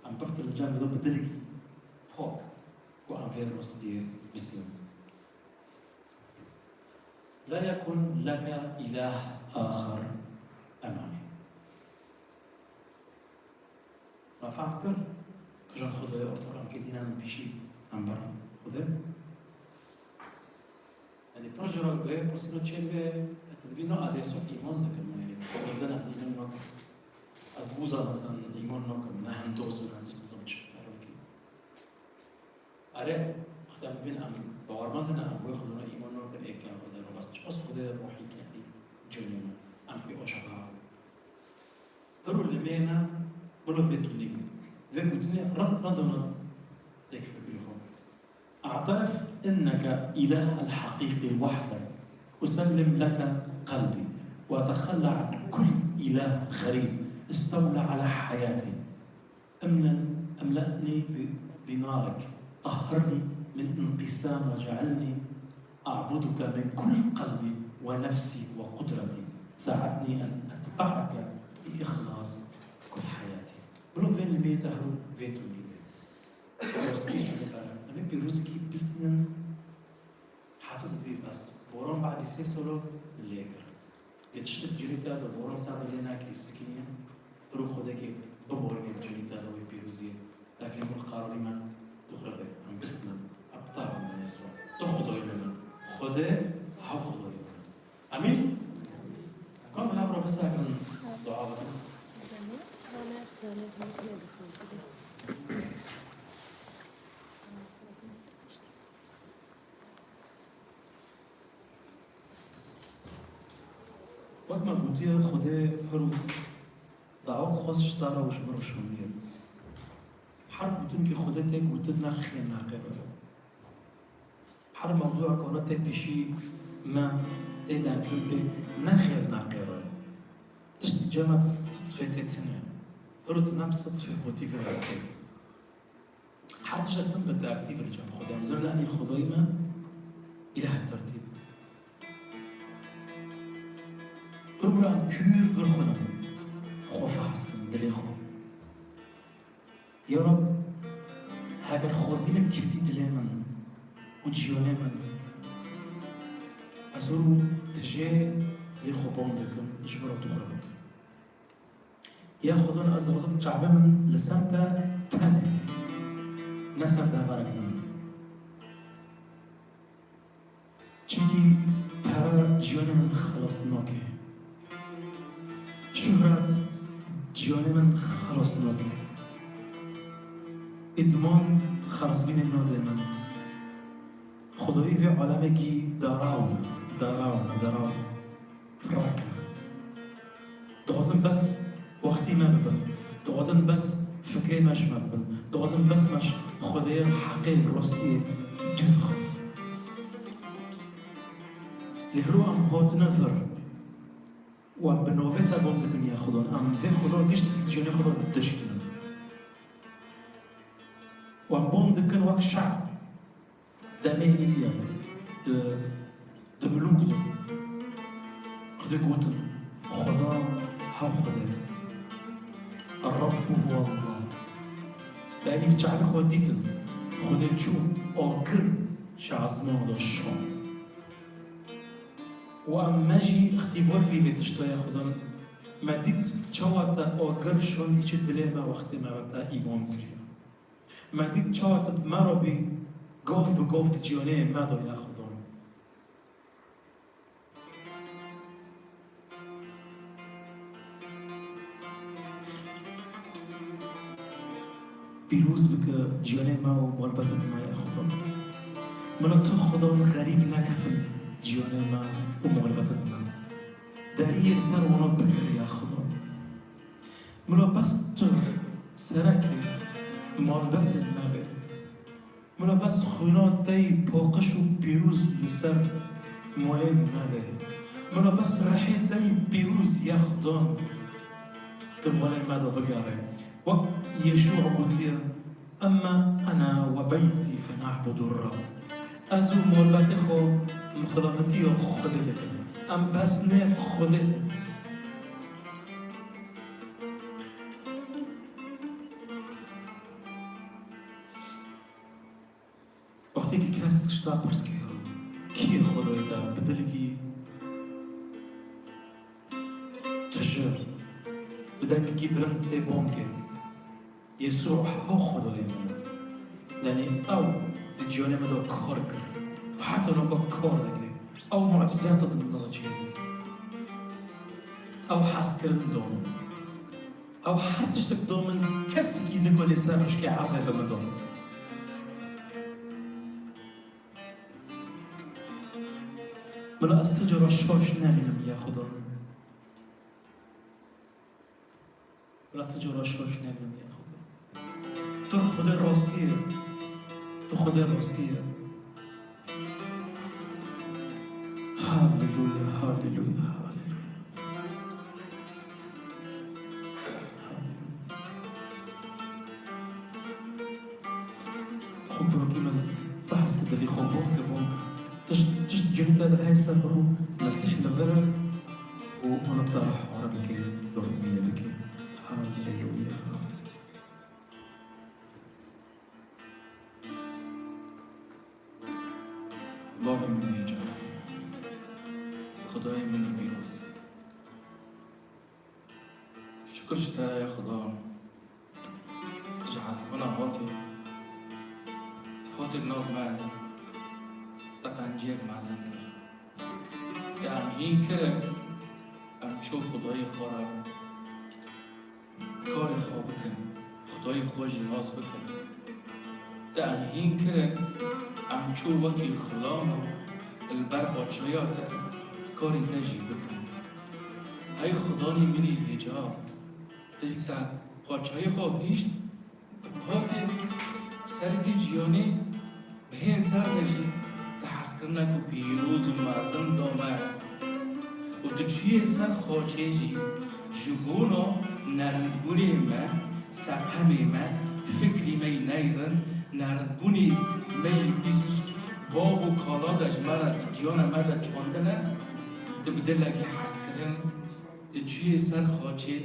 em biftirin cem bi dilekî pok ku em vê rostiyê bisînin. لا يكن لك إله آخر أمامي. Me fehm kir, kîjan Xwedayê ortaxan ke dîna min pêşî em ber Xwedê. Yanî pir cara wê pirsîna çêdibe, tu dibî na ez yê soh îman dikim, yanî tu xwe dina îman nakim. Ez bûza mesela îman nakim, ne hindoz û ne tişt nizam çi ferqî. Erê, wexta em dibîn em bawermend ne, em wê Xwedana îman nakin, ê ke em Xwedê re bes çiqas Xwedê ruhî ketî cûnê me, em kî aşiqa. Pir û limê ne, bila vê tûnê bî. Vê gotinê rind rind hona têk fikrî xwe. أعترف أنك إله الحقيقي وحدك. أسلم لك قلبي وأتخلى عن كل إله غريب استولى على حياتي. املأ-، املأني ب-، بنارك، طهرني من انقسام وجعلني أعبدك من كل قلبي ونفسي وقدرتي. ساعدني أن أتبعك بإخلاص كل حياتي. Bila vê nimê te hero vê tûnê be. Rastî em ê pere-, em ê pîrozikî bistînin. Heta tu dibî bes. Boran badî sê salo lê kir. Lê tiştek cînî te de boran ser de lê nakirî sikiniye. Piro Xwedekê biborîne cînî te de wê pîroziyê. Lakin hûn qararî me dixwe be. Em bistînin. Em qutarbin me nêso. Tu Xwedayê me me. Xwedê hew Xwedayê me. Amîn. Kom hev re bisekin dua bikin. Wek me gotiye, Xwedê her û dawek xwest ji te re û ji min re şandiye. Her gotinkî Xwedê tê gotin ne xêr ne qêr e. Her mewdûek hona tê pêşî me, tê dengkirin pê ne xêr ne qêr e. Tiştî cem me sidfê tê tune. Her û tu nem sidfê hotî vê re tê. Her tiştek tim bi tertîb li cem Xwedê. Em zirnanî Xwedayî me îlah tertîb. Qurban kûr bir xwe nebin. Xwe fehs kin, dilê xwe. Ya Rab, heger xormînek ketî dilê min û ciyonê min, ez hûr û tijê dilê xwe bon dikim, ji min re dûr bikim. Ya Xudan, ez dixwazim çavê min li ser te tenê, ne ser deverek din. Çimkî pere ciyonê min xilas nake. Şuhret ciyonê min xilas nake. Îdman xelasbînê nade min. Xwedayî vê alemekî daraw, daraw, daraw. Firaq in. Dixwazin bes wextî me bibin. Dixwazin bes fikrê me ji me bibin. Dixwazin bes me ji Xwedê heqê rostiyê dûr xin. Lê hiro em hatine vir. Wan bi navê te bon dikin ya Xudan. Em vê Xudan giştikî ciyonê Xudan dişkînin. Wan bon dikin wek şe'b. Demê Îlya di, di milûk de Xwedê gotin, Xweda hew Xwedê. Rabbu huwallah. Belî bi çavê xwe dîtin. Xwedê çû agir ji esmana de şand. Û em me jî îxtîbar kirî vê tişta ya Xudan. Me dît çawa te agir şandî çi dilê me wextê me ve te îman kiriye. Me dît çawa tu bi me re bî, gav bi gav tu ciyonê me de ya Xudan. Pîroz bike ciyonê me û malbetê me ya Xudan. Bila tu Xudan xerîb nekefin ciyonê me û malbetê me. Deriyê li ser wana bigir ya Xudan. Milo bes tu serekê malbetên me be. Milo bes xwîna te yî paqij û pîroz li ser molên me be. Milo bes rihê te yî pîroz ya Xudan di molên me de bigere. Wek Yêşû gotiye, Emme ene we beytî fena'budûr Rab. Ez û malbetê xwe Em xulametiya Xwedê dikin. Em pesnê Xwedê din. Wextê ki kes ji te pirs kir, kî ye Xwedayê te, bi dilekî tije, bi dengekî bilind tê bang kir. Yesû ew Xwedayê min e. Yanî ew di jiyanê min de kar kir. Heta niha kar dike. Ew mucizeyata di min de çêdike. Ew hezkirin da min. Ew her tiştek da min, kesekî nikare ser pişkê erdê bi min da. Bila ez tu cara şaş nemînim ya Xuda min. Bila tu cara şaş nemînim ya Xuda. Tu Xwedê rastî ye. Tu Xwedê rastî ye. Haleluya, haleluya, haleluya. Xwe bi rokî min behs ki dilî xwe bang ki bang. Tişt, tişt cihê te de hey ser biro, Mesîh li vir e û hûn bi te re hare bike, dormiye bike. Haleluya. Bavê min ê ca, Xwedayê min ê pîroz. Şukir ji te re ya Xuda. Tu ji ezmana hatî. Tu hatî nav me, te qenciyek mezin kir. Te em hîn kirin, em çû Xwedayê xwe re karê xwe bikin, Xwedayê xwe jî nas bikin. Te em hîn kirin, em çû wekî xulam li ber paçaya te karê te jî bikin. Hey Xudanî min î hêca, tu ji te paçayê xwe hişt, tu hatî serkê jiyanê. Bi hên ser de jî tu hezkirinek û pîroz û mezin da me û tu çûyê ser xaçê jî ji bona nerindbûnê me, seqemê me, fikrî me yî neyrind, nerindbûnê me yî bîst bav û kala de ji me re, ji ciyana me de çandine, tu bi dilekî hezkirin, tu çûyê ser xaçê,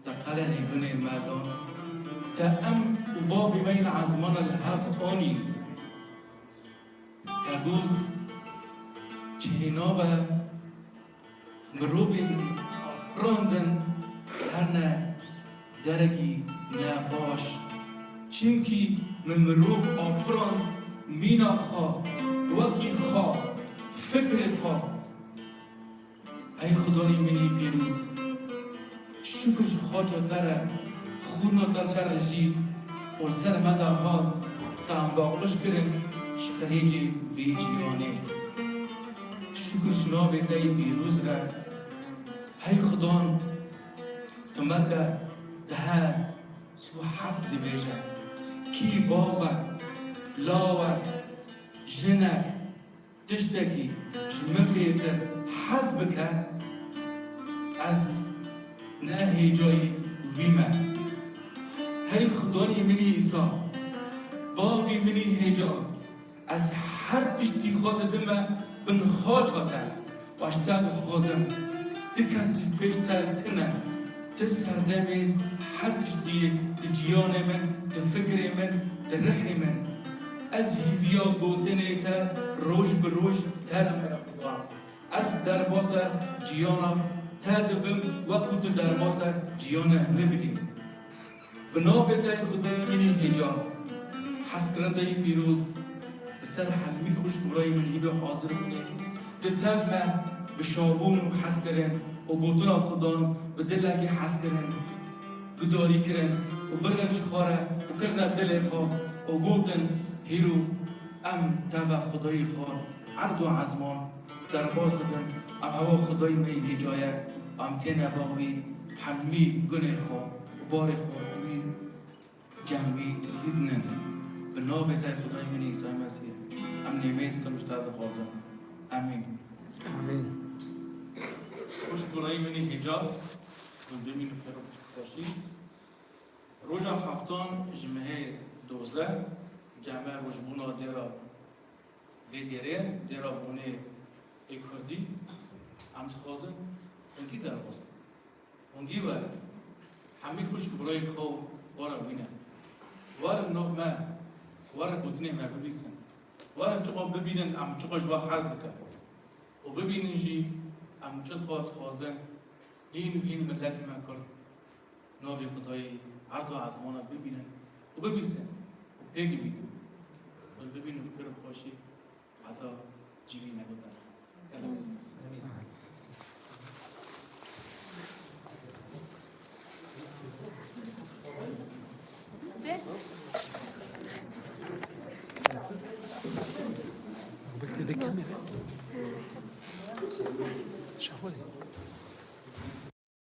te qelenê gunê me dan, te em û bavê me yên ezmana li hev anîn. Te got, çi hêna be mirovên afirandin herne derekî ne baş. Çimkî min mirov afirand mîna xwe, wekî xwe, fikrê xwe. Ey Xudanî min î pîroz, şukir ji xaça te re, xûna te ser re jî û li ser me de hat, te em baqij kirin ji qirêcê vê cîhanê. Şukir ji navê te yî pîroz re. Hey Xudan, tu me te dihe sibû heft dibêje, kî bavek, lawek, jinek, tiştekî ji min pêtir hez bike, ez ne hêcayî wî me. Hey Xudanî min î Îsa, bavî min î hêca, ez her tiştî xwe didime bin xaça te. Û ez ji te dixwazim, ti kes ji pêş te tune. Ti serdemê her tiştî yê, ti ciyanê min, ti fikrê min, ti rihê min. Ez hîviya gotinê te roj bi roj te re me ya Xuda. Ez derbasa ciyana te dibim, wekû tu derbasa ciyana min bibî. Bi navê te Xwedê min î hêca, hezkirin te yî pîroz, li ser hemî xwişk û birayê min hîvê hazir bûnê. Di tev me bi şabûn û hezkirin û gotina Xudan bi dilekî hezkirin gudarî kirin û birin ji xwe re û kirine dilê xwe û gotin, hîro em teva Xwedayê xwe erd û ezman derbas dibin, em hewa Xwedayê me yê hêca ye, em têne ba wî, hemî gunê xwe û barê xwe wî cem wî didinin. Bi navê te Xwedayê min Îsa Mesîh, em nêmeyê dikin û ji te dixwazin. Emîn. Emîn. Xwişk û birayê min ê hêca, hûn bimînin xêr û xweşî. Roja heftan ji mehê dozdeh, cem e rojbûna dêra vê dêrê, dêra Bonê Kurdî, em dixwazin hingî derbas bin. Hingî werin. Hemî xwişk birayê xwe were wîne. Werin nav me, werin gotinê me bibîsin. Werin çiqas bibînin em çiqas ji we hez dikin. Û bibînin jî em çi xwe dixwazin, hîn û hîn miletê me Kurd navê Xwedayê erd û ezmana bibînin û bibîsin û pêk bibînin. Û bibînin bi xêr û xweşî. Heta civî negote. Te lewîz. Bekle, bekle. Şahane.